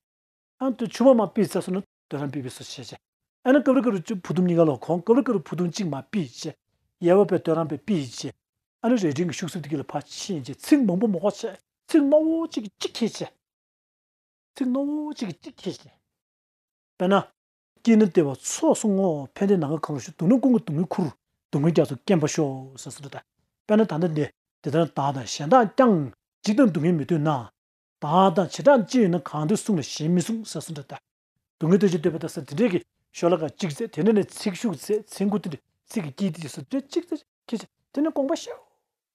ཨ་ནི་ཕྱུ་པ་མར་ཕུད་ཚར་སོང་ན་དོ་རང་ཕུད་པའི་བཟོ་བྱས་བྱས། ཨ་ནི་སྐབས་རེ་སྐབས་རེ་བུ་ཐུང་གཉིས་ཀ་ལ་གོང་། སྐབས་རེ་སྐབས་རེ་བུ་ཐུང་གཅིག་མར་ཕུད་བྱས། གཡས་པ་ཕུད་དོ་རང་ཕུད་ཕུད་བྱས། ཨ་ནི་རྭ་སྒྲེང་གི་ཤུག་གསེབ་དེ་ག་ལ་ཕར་ཕྱིན་བྱས། ཚིག་མང་པོ་མ་གོ་བྱས། ཚིག་རྣོ་བོ་གཅིག་གིས་གཅིག་ཁྱེར་བྱས། ཚིག་རྣོ་བོ་གཅིག་གིས་གཅིག་ཁྱེར་བྱས། དཔེར་ན། སྐྱེས་ནས་བདེ་བ་ཚོགས་སུ་བསྔོ། ཕན་བདེ་ནམ་མཁའ་གང་བར་ཤོག་སྡུག་ནི་ཀུན་གྱི་སྡུག་བསྔལ་ཁུར། སྡུག་བསྔལ་རྒྱ་མཚོ་སྐེམ་པར་ཤོག་ཟེར་སྲོལ་འདུག་ད། དཔེར་ན་ད་ལྟ་འདི། དེ་ལྟར་བདག་དང་གཞན་དག་ཀྱང་། འཇིགས་དང་སྡུག་བསྔལ་མི་འདོད་ན། བདག་དང་བྱེ་བྲག་ཅི་ཡོད་ན། གང་འདོད་བསྲུང་ལ་གཞན་མི་བསྲུང་ཟེར་སྲོལ་འདུག་ད། སྡུག་བསྔལ་འདོད་ཅིང་འདོད་པ་དང་ཟེར་དེ་འདྲས་ཀྱི་ཤོ་ལོ་ཀ་གཅིག་བརྩེགས། དེ་ནས་ནི་ཚིག་ཤུགས་བརྩེགས། ཚིག་མགོ་དེ་འདྲ་ཚིག་གི་དཀྱིལ་དེ་སོ་དེ་གཅིག་བརྩེགས་ཁྱེར་བྱས། དེ་ནས་དགོངས་པ་ཞེ་པོ་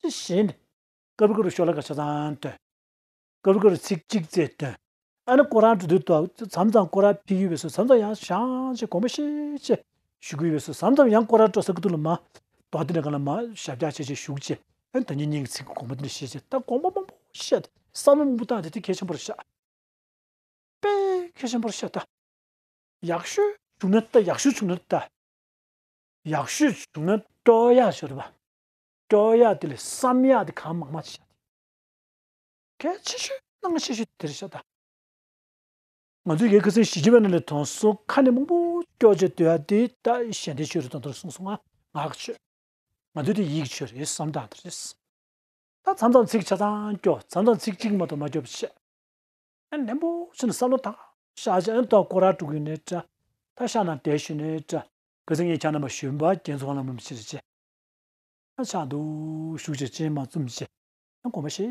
ཅིག་བཞེས་ནས། སྐབས་སྐབས་རུ་ཤོ་ལོ་ཀ་ཆ་ཚང་འདོན། སྐབས་སྐབས་རུ་ཚིག་གཅིག་བརྩེགས་འདོན། ཨ་ནི་སྐོར་ར་འགྲོ་དུས་དུ་མཚམས་མཚམས་སྐོར་ར་ཕེབས་ཀྱི་ཡོད་པའི་སོ། མཚམས་མཚམས་ཡང་ཞང་ཅེས་དགོངས་པ་བཞེས་བྱས་བཞུགས་ཀྱི་ཡོད་པའི་སོ། མཚམས་མཚམས་ཡང་སྐོར་ར་འགྲོ་ས་ཀྱི་ཐུག་ལ་མ། དོ་དེ་འདྲ་ག་ལ་མ་ཞབས་བཀྱག་བྱས་བྱས་བཞུགས་བྱས། ཨ་ནི་ད་ཉིན་གཉིས་ཀྱི་ཚིག་གི་དགོངས་པ་དེ་འདྲ་བཞེས་བྱས། ད་དགོངས་པ་མང་པོ་བཞེས་ཏེ་བསམ་བློ་མང་པོ་བཏང་སྟེ་དེ་གལ་ཆེན་པོ་རེད་ཤག་དཔེ་གལ་ཆེན་པོ་རེད་ཤག་ད། ཡག་ཤོས་བྱུང་ན་ད། ཡག་ཤོས་བྱུང་ན་ད། ཡག་ཤོས་བྱུང་ན་སྐྱོར་ཡག་ཤོས་རེད་པ། སྐྱོར་ཡག་དེ་ལས་བསམ་ཡག་དེ་གང་མང་མང་བྱེད་ཡག་དེ། གལ་ཆེ་ཤོས་གནད་འགག་ཆེ་ཤོས་དེ་རེད་ཤག་ད། ང་ཚོས་ཡ་ཁ་སང་ཞི་ཅིན་ཕིང་ལ་མཐོང་སོང་། ཁ་ནས་མང་པོ་སྐྱོར་བྱས་སྡོད་ཡག་དེ་ད་ཞལ་འདོན་ཆོས་རེད་དང་དེ་གསུངས་སོང་། ང་ངག་གི་ཆོས། ང་ཚོས་དེ་ཡིད་ཀྱི་ཆོས་རེད་བསམ་སྟངས་དེ་རེད། ད་མཚམས་མཚམས་ཚིག་ཆ་ཚང་སྐྱོར། མཚམས་མཚམས་ཚིག་གཅིག་མ་གཏོགས་མ་སྐྱོར་བ་བྱས། ཨ་ནེམ་པོ་བྱས་ནས་བསམ་བློ་བཏང་བཞག་བྱས། ཨ་ནི་ད་སྐོར་ར་འགྲོ་གི་ཡོད་ནའི་འདྲ། ད་ཤག་ནང་བསྡད་ཞུ་ནའི་འདྲ། ཁ་སང་ངས་ཁྱེད་རྣམ་པ་ཞུས་པ་རྒྱན་ཚོགས་ལ་མུམ་ཕྱིར་བྱས། ཨ་ཆགས་འདུག་བཞུགས་བྱས་སྤྱན་མ་བཙུམ་བྱས། ཨ་དགོངས་པ་བཞེས་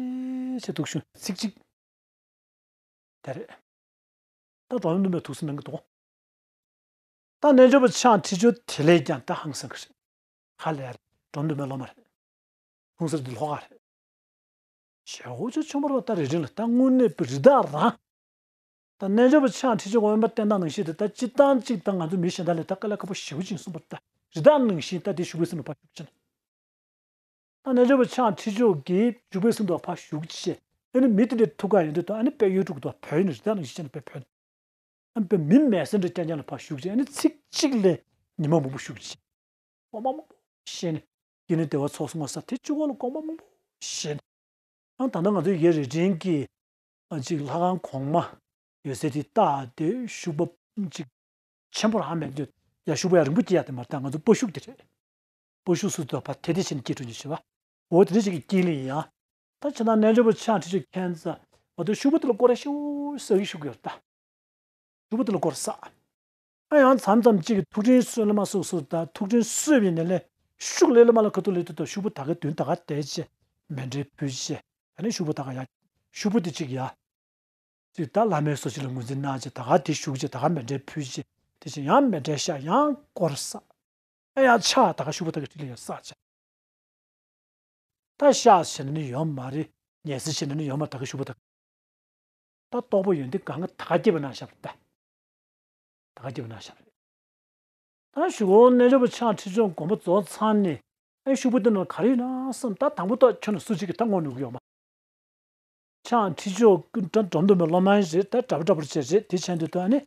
བྱས་འདུག་ཞུ་ཚིག་གཅིག་དེ་རེད། ད་འགྲོ་ལམ་འདུན་པའི་ཐུགས་སུ་གནང་གི་འདུག་ད་རྣལ་འབྱོར་པ་ཕྱག་ཁྲིད་ཆོག་དེ་ལས་ཀྱང་ད་ཧང་སང་གི་རེད། ཧ་ལས་རེད། འགྲོ་ལམ་འདུན་པའི་སློབ་མ་རེད། ཁུངས་གསར་འདི་ལྷོ་ཁ་རེད། ཞེ་པོ་ཅིག་ཆུང་པོ་རེད་པ། ད་རེ་རེ་ལ་ད་དངོས་གནས་པའི་རི་དྭགས་རང་། ད་རྣལ་འབྱོར་པ་ཕྱག་ཁྲིད་ཆོག་དབེན་པ་བསྟེན་སྟངས་ནང་བཞིན་དེ་ད་སྤྱིར་བཏང་གཅིག་ད་ང་ཚོ་མི་གཞན་དག་ལས་ད་དཀའ་ལས་ཁག་པོ་ཞེ་པོ་ཅིག་གསུངས་པ། ད་རི་དྭགས་ནང་བཞིན་ད་དེ་བཞུགས་པའི་སེམས་ལ་ཕར་ཞུགས་ཕྱིན། ད་རྣལ་འབྱོར་པ་ཕྱག་ཁྲིད་ཆོག་གིས་བཞུགས་པའི་སེམས་ལ་ཕར་ཞུགས་བྱས། ཨ་ནི་མི་དེ་འདྲའི་ཐུགས་ཁག་ཡོང་དུས་ད་ཨ་ནི་དཔལ་ཡུལ་དྲུག་ཏུ་བོད་ནས་རི་དྭགས་ནང་བཞིན་བྱས་ནས་དཔེ་བོད། ཨ་ནི་དཔེ་མི་མེད་ས་འདྲ་རྐྱང་རྐྱང་ལ་ཕར་ཞུགས་བྱས། ཨ་ནི་ཚིག་གཅིག་ལས་ཉི་མ་མང་པོ་བཞུགས་བྱས། དགོངས་པ་མང་པོ་བཞེས་ནས། སྐྱེས་ནས་བདེ་བ་ཚོགས་སུ་བསྔོ་ས་དེ་གཅིག་པོ་ལ་དགོངས་པ་མང་པོ་བཞེས་ནས། ཨ་ད་ལྟ་ང་ཚོའི་ཡ་རེ་འདྲེན་གྱི་ཨ་ཅིག་ལྷ་ཁང་གོང་མ་ཡོད་སའི་དེ་ལྟ་དེ་ཤུག་པ་ཅིག་ཆེན་པོ་རང་མེད་དུས། ཡ་ཤུག་པ་ཡ་རིང་པོ་སྐྱེ་ཡ་དེ་མ་རེད། ད་ང་ཚོ་སྤོ་ཤུག་དེ་རེད། སྤོ་ཤུག་སུ་དོ་ཕ་དེ་དེ་བྱས་ནས་སྐྱེ་འགྲོ་ཉེ་ཞུ་བ། འོ་དེ་འདྲ་ཅིག་གི་དཀྱིལ་ལ་ཡང་། ད་ཁྱེད་རང་རྣལ་འབྱོར་པ་ཕྱག་ཁྲིད་ཆོག་མཁན་ཚོ་བ་དེ་ཤུག་པ་དེ་ལ་སྐོར་ར་ཤུག་ཟ་གི་ཤུག་ཡོད་ད། ཤུག་པ་དེ་ལ་སྐོར་ས། ཨ་ཡང་མཚམས་མཚམས་གཅིག་གི་ཐུགས་དྲན་གསོས་ལ་མ་སོགས་སོགས་ད་ཐུགས་དྲན་གསོས་པའི་ནས་ལས་ཤུགས་ལས་ལ་མ་ལ་ཁ་ཐུག་ལས་ཐུག་ད་ཤུག་པ་ད་ག་དུན་ད་ག་དལ་ཆེ་མེ་འདྲའི་བུ་ཆེ། ཨ་ནི་ཤུག་པ་ད་ག་ཡ། ཤུག་པ་དེ་གཅིག་ཡ། ཅིག་ད་བླ་མའི་སོ་ཞིག་ལ་ངོས་འཛིན་གནང་བྱས་ད་ག་དེ་བཞུགས་བྱས་ད་ག་མེ་འདྲའི་ཕུལ་བྱས་ དེ་བཞིན་ཡང་མཎྜལ་བཞག་ཡང་སྐོར་བསགས། ཨ་ཡང་ཕྱག་ད་ག་ཤོག་བུ་ད་ག་ཁྲི་ལ་ཡང་བསགས་བྱས། ད་ཤག་བྱས་ན་ནི་ཡོད་མ་རེད། ཉལ་སྲིད་བྱས་ན་ནི་ཡོད་མ་རེད། ད་ག་ཤོག་བུ་ད་ག་ད་ལྟོགས་པ་ཡོན་ཏན་གང་ག་ད་ག་སྐྱེས་པ་ན་ཤག་རེད་ད། ད་ག་སྐྱེས་པ་ན་ཤག་རེད། ད་ཞུ་གོ་རྣལ་འབྱོར་པ་ཕྱག་ཁྲིད་ཆོག་དགོངས་པ་རྫོགས་ཚར་ནས། ཨེ་ཤོག་བུ་འདི་ནང་ག་རེ་ཡིན་ན་བསམ། ད་དང་པོ་ད་ཁྱོན་ནས་སུ་གཅིག་གིས་ད་ངོ་ནུས་ཀྱི་ཡོད་མ། ཕྱག་ཁྲིད་ཆོག་གི་འགྲོ་འགྲོ་འདུག་མེད་སློབ་མ་རེད། ད་གྲྭ་པ་གྲྭ་པོ་ཆེ་རེད། དེ་བྱས་འདུག་ད་ནི་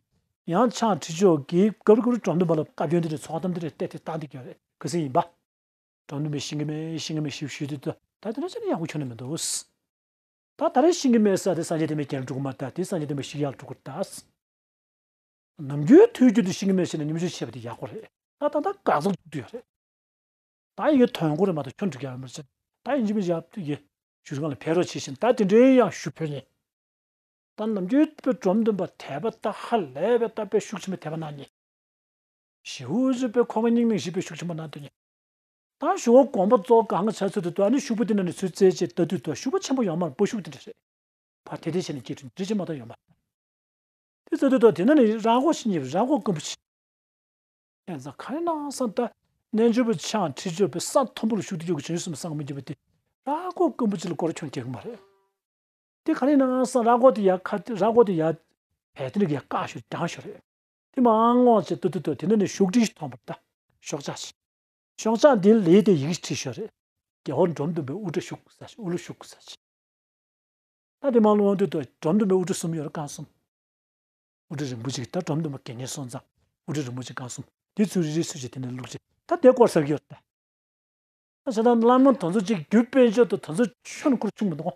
ཡང་ཕྱག་ཁྲིད་ཆོག་གི་སྐབས་རེ་སྐབས་རེ་འགྲོ་འདུག་མེད་ལ་བཀའ་བཀྱོན་དེ་འདྲ་ཚོགས་གཏམ་དེ་འདྲ་བལྟས་ཏེ་བཏང་བསྡད་ཀྱི་ཡོད་རེད། ག་ཚོད་ཡིན་པ། འགྲོ་འདུག་མེད་ཤེས་ཀྱི་མེད་ཤེས་ཀྱི་མེད་ཞིག་ཞུས་དུས་ད་ད་དེ་འདྲ་བྱས་ན་ཡག་པོ་ཁྱོན་ནས་མི་འདུག་ད་ད་རེས་ཤེས་ཀྱི་མེད་ཟེར་དེ་སངས་རྒྱས་བསྟན་པའི་རྒྱལ་ལ་འགྲོ་གི་མ་རེད། ད་དེ་སངས་རྒྱས་བསྟན་པ་ཞིག་ཡག་འགྲོ་གི་རེད་ད། ནམ་རྒྱུན་དུས་རྒྱུན་དུ་ཤེས་ཀྱི་མེད་བྱས་ནས་ཉམས་ཞིབ་བྱས་པ་དེ་ཡག་པོ་རེད། ད་ད་ད་འགག་རྩར་ཐུག་དུས་ཡོད་རེད། ད་ཡི་ཐོན་གོ་རེད་མ་གཏོགས་ཁྱོན་འགྲིག་ཡག་ཡོད་མ་རེད། ད་ཡིན་གཅིག་མིན་གཅིག་ཡག་ཡི་ཞུ་རིང་ལ་ཕེབས་རོགས་བྱེད་བཞིན། ད་དེ་འདྲའི་ཡང་ཞུ་ཕོད་ཉེ། ད་ནམ་རྒྱུན་དཔེ་འབྲོམ་སྟོན་པ་དད་པ་ད་ཧ་ལས་པའི་ད་དཔེ་ཤུགས་ཆེན་པོ་དད་པ་གནང་ཉེ། ཞེའུ་ཅིག་དཔེ་ཁོག་པ་སྙིང་ནང་བཞིན་དཔེ་ཤུགས་ཆེན་པོ་གནང་འདུག་ཉེ། ད་ཞུ་བ་དགོངས་པ་རྫོགས་གང་ག་བྱས་ཚུལ་དུ་ད་ནི་ཤོག་བུ་དེ་ནང་ནས་ཚུར་བཙལ་བྱས་ལྟ་དུས་ད་ཤུགས་པ་ཆེན་པོ་ཡོད་མ་རེད། སྤོ་ཤུགས་དེ་འདྲ་རེད། ཕར་དེ་དེ་བྱས་ནས་སྐྱེས་དྲིན་འདྲི་ཅི་མ་གཏོགས་ཡོད་མ་རེད། དེ་ཚོ་དེ་དག་དེ་ན་ནི་ར་མགོ་ཞིག་རྙེད་པ་ར་མགོ་དཀོན་པོ་ཆེ། ཡང་ཚ་ག་རེ་གནང་སང་ད་རྣལ་འབྱོར་པ་ཕྱག་ཁྲིད་ཆོག་པའི་ས་མཐོན་པོ་ལ་བཞུགས་དུས་ཀྱི་བྱོན་སོང་བསམ་གྱི་མི་འགྱུར་བ་དེ་ར་མགོ་དཀོན་པོ་ཅིག་ལ་སྐོར་ཁྱོན་སྐྱེ་གི་མ་རེད། དེ་ག་རེ་གནང་སང་ར་མགོ་དེ་ཡ་ཁ་ར་མགོ་དེ་ཡ་བལ་དེ་ནི་ཡ་བཀག་ཞོར་རྒྱང་ཞོར་རེད། དེ་མ་སྔོག་ཅེས་ཏུ་ཏུ་ཏུ་དེ་ནི་ནི་ཤོག་དྲིལ་ཞིག་མཐོང་བར་ད་ཤོག་ཆག་ཅིག་ཤོག་ཆག་འདི་ལས་དེ་ཡི་གེ་བྲིས་ཤོར་རེད། རྒྱལ་བ་འབྲོམ་སྟོན་པའི་དབུ་སྐྲ་ཞུགས་ས་ཞིག་དབུ་ལུ་ཞུགས་ས་ཞིག་ད་དེ་མ་ལོང་དུས་ད་འབྲོམ་སྟོན་པའི་དབུ་སྐྲ་གསུམ་ཡོད་རེད། རྐང་གསུམ། དབུ་སྐྲ་རིང་པོ་གཅིག་ད་འབྲོམ་སྟོན་པ་དགེ་བསྙེན་སོང་ཙང་དབུ་སྐྲ་རིང་པོ་གཅིག་རྐང་གསུམ་དེ་ཚུར་རི་རི་ཚུར་གཅིག་དེ་ནས་བླུགས་རྗེས་ད་དེ་སྐོར་ཟ་གི་ཡོད་རེད་ད། ད་བྱས་ཙང་བླ་མ་དེ་ཚོ་གཅིག་རྒྱུ་དཔལ་འབྱོར་དང་དེ་ཚོ་ཆུང་ནས་ཁུར་ཆུང་མི་འདུག་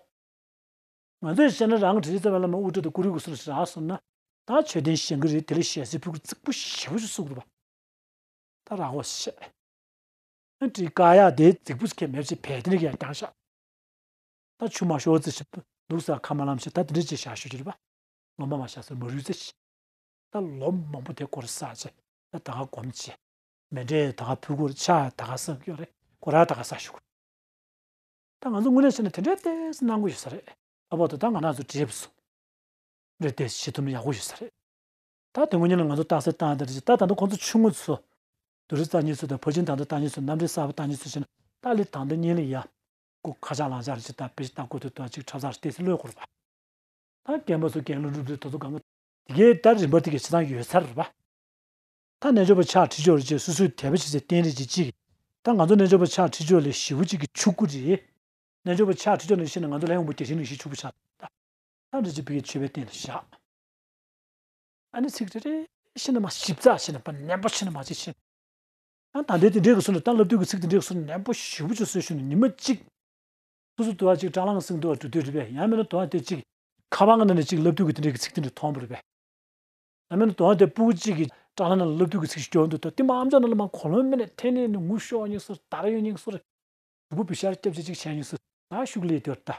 ང་ཚོས་བཤད་ན་རང་གི་དྲི་ཚེ་བའི་བླ་མ་དབུ་སྐྲ་དང་ཀུ་རེ་གུ་སུ་ར་ཞིག་རག་སོང་ན་ད་མཆོད་རྟེན་བཞེངས་གི་རེད། དེ་ལ་ཞལ་གསེར་ཕུལ་གི་རྩིག་པོ་ཞེ་པོ་ཞིག་བསུབ་དགོས་པ། ད་རག་གོ་ཤེས། ཨ་དྲི་ཀ་ཡ་དེ་རྫིག་པོ་ཁྱད་མེད་ཅེས་བལ་དེ་ནས་ཡར་བརྐྱངས་ཤག་ད་ཆུ་མ་ཤོར་ཙི་ཞིག་འདུག་ས་ཁ་མ་ལམ་ཞིག་ད་དེ་འདྲ་ཅེས་བཞག་ཞུ་རྒྱུ་རེད་པ། ལོ་མ་མ་བཞག་ས་མ་རུལ་ཙི་ཞིག་ད་ལོ་མང་པོ་དེ་སྐོར་བསགས་ཅེས་ད་ད་ག་སྒོམ་ཅེས་མཎྜལ་ད་ག་ཕུལ་དགོས་རེད། ཕྱག་ད་ག་བསགས་ཡོད་རེད། སྐོར་ར་ད་ག་བསགས་ཞུ་དགོས། ད་ང་ཚོ་དངོས་གནས་བྱས་ན་དེ་འདྲའི་ཏོག་ཙམ་གནང་དགོས་ཡོད་ས་རེད། ཨ་ཕ་དང་ད་ང་རང་ཚོ་བགྲེས་པ་ཚོ་འདྲ་ཏོག་ཙམ་བྱེད་ཐུབ་ན་ཡག་པོ་ཡོད་ས་རེད། ད་དེ་སྔོན་ཉིན་ལ་ང་ཚོ་རྟགས་གསལ་བཏང་ཡ་དེ་རེད་ཅེ། ད་ད་ལྟ་ཁོང་ཚོ་ཆུང་ངུ་ཚོ་དུ་རི་རྩ་གཉིས་ཚོ་དང་ཕོ་ཆེན་ད་ལྟ་རྟགས་གཉིས་ཚོ་རྣམ་འགྲེལ་གསར་པ་རྟགས་གཉིས་ཚོ་བྱས་ན་ད་ལི་ད་ལྟ་གཉིས་ལ་ཡ་ཁོ་ཁ་ཆག་ལང་ཆག་རེ་ཅིག་ད་དཔེ་ཅིག་ལྟ་དགོས་དུས་ད་ཅིག་ཁྲབ་ཚགས་རེ་ཏོག་ཙམ་གློད་དགོས་རེད་པ། ད་རྒན་པ་ཚོ་རྒན་ལོ་འགྲོ་དུས་ད་ཚོ་གང་ག་དེ་གའི་ད་རིམ་པ་དེ་གའི་བྱེད་སྟངས་ཡོད་ཚར་རེད་པ། ད་རྣལ་འབྱོར་པ་ཕྱག་ཁྲིད་ཆོག་རེད་ཅེས་སོ་སོའི་དད་པ་བྱེད་སའི་རྟེན་རེད་ཅེས་གཅིག་ད་ང་ཚོ་རྣལ་འབྱོར་པ་ཕྱག་ཁྲིད་ཆོག་ལས་ཞེ་པོ་གཅིག་གི་ཕྱུག་པོ་རེད། རྣལ་འབྱོར་པ་ཕྱག་ཁྲིད་ཆོག་ནང་བཞིན་ང་ཚོ་ལས་དབང་པོ་བརྒྱ་བྱིན་ནང་བཞིན་ཕྱུག་པོ་ཆགས་ད། ད་རེ་ཅིག་བི་གའི་མཆོད་པའི་རྟེན་ལ་བཞག་ཨ་ནི་ཚིག་རེ་རེ་བཞིན་ནས་མ་ཞིབ་ཚགས་བྱས་ནས་པ་ནན་པོ་བྱས་ནས་མ་ཅིག་བྱས། ཨ་ད་ལྟའི་དེ་འདྲའི་གི་སོ་ནས་ད་བསླབ་བཏུས་ཀྱི་ཚིག་དེ་འདྲའི་གི་སོ་ནས་ནན་པོ་ཞེ་པོ་ཅིག་སོས་ཞུ་ནས་ཉི་མ་གཅིག་སོ་སོ་དུ་བ་གཅིག་སྐྲ་ལང་སེང་དུ་བ་འགྲོ་དུས་རེད་པས། ཡང་མིན་ན་དུ་བ་དེ་གཅིག་ཁ་པར་ནང་ནས་གཅིག་བསླབ་བཏུས་ཀྱི་དེ་འདྲའི་གི་ཚིག་དེ་འདྲ་མཐོང་བ་རེད་པས། ཡང་མིན་ན་དུ་བ་དེ་སྤུ་གུ་གཅིག་གི་སྐྲ་ལང་ནང་ལ་བསླབ་བཏུས་ཀྱི་ཚིག་ཞིག་སྐྱོན་འདུག་ད་དེ་མ་ཨམ་ཅག་ནང་ལ་མ་གོ་ལོང་མེད་ནས་འཐེན་ནས་ནི་ངུ་ཤོག་ཉིན་སོ་རེད། དར་ཡོད་ཉིན་སོ་རེད། སྒྲུབ་པ་བི་ཤར་སྐྱབས་ཆེ་གཅིག་བྱས་ཉིན་སོ་ད་ཤུགས་ལས་དེ་བར་ད།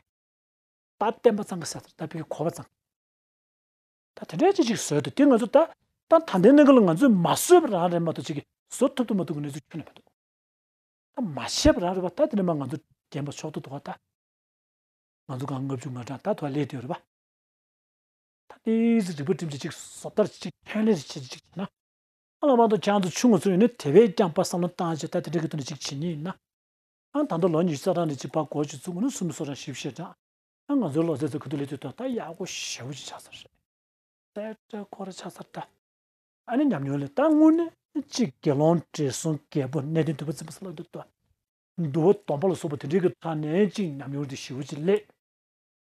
ད་བསྟན་པ་གཙང་གི་ཟེར་ད་བི་གི་གོ་བ་གཙང་། ད་དེ་འདྲའི་ཅི་ཅིག་བཟོས་འདུག་དེ་ང་ཚོ་ད་ད་ད་ལྟའི་གནས་སྐབས་ལ་ང་ཚོས་མ་བཟོས་པ་རང་རེད་མ་གཏོགས་ཅིག་གིས་བཟོ་ཐུབ་ཐུབ་མ་ཐུབ་ཀྱི་གནས་ཚུལ་ཁྱོན་ནས་མ་འདུག་ད་མ་བཤད་པ་རང་རེད་པ། ད་དེ་ནས་མ་ང་ཚོ་རྒན་པ་ཕྱོགས་ཐོག་ཏུ་བ་ད་ང་ཚོ་གང་ལྔ་བཅུ་ང་གྲངས་ད་དུ་བ་སླེབས་བསྡད་ཡོད་རེད་པ། ད་དེ་ཚོ་རིག་པ་བསྒྲིམས་ཅིག་ཅིག་བཟོ་ལྟར་ཅིག་ཕན་ལས་ཅིག་བྱེད་ཅིག་བྱས་ན། ཨ་ལ་མ་གཏོགས་ཁྱེད་ཚོ་ཆུང་ངུ་ཚོ་ཡིན་ན་དེ་བས་ཀྱང་པ་བསམ་བློ་བཏང་བྱས་ད་དེ་འདྲ་གི་དོན་ཅིག་བྱེད་ཉེན་ཡིན་ན། ཨ་ད་ལྟ་ལོ་ཉི་ཤུ་རྩ་གྲངས་ནས་ཅིག་ཕར་འགོ་ཅིག་བཙུགས་ན་སུམ་ཅུ་སོ་གྲངས་བཞི་བཅུ་ཞེ་གྲངས། ཨ་ང་ཚོའི་ལོ་ཚད་ཚོ་ག་དུས་སླེབས་དུས་ད་ད་ཡག་པོ་ཞེ་པོ་ཅིག་ཆགས་ཚར་རེད། གསལ་བཀྲ་ཁོ་ར་ཆགས་ཚར་ད། ཨ་ནི་ཉམས་མྱོང་ལས་ད་དངོས་གནས་ཅིག་དགེ་སློང་བགྲེས་སོང་རྒད་པོ་གནས་བརྟན་དུས་པ་ཙམ་པ་ས་ལ་འདུག་ད། འདུལ་བ་སྡོམ་པ་ལ་སོགས་པ་དེ་འདྲའི་གི་ཐོག་ནས་ཅིག་ཉམས་མྱོང་དེ་ཞེ་པོ་ཅིག་སླེབས།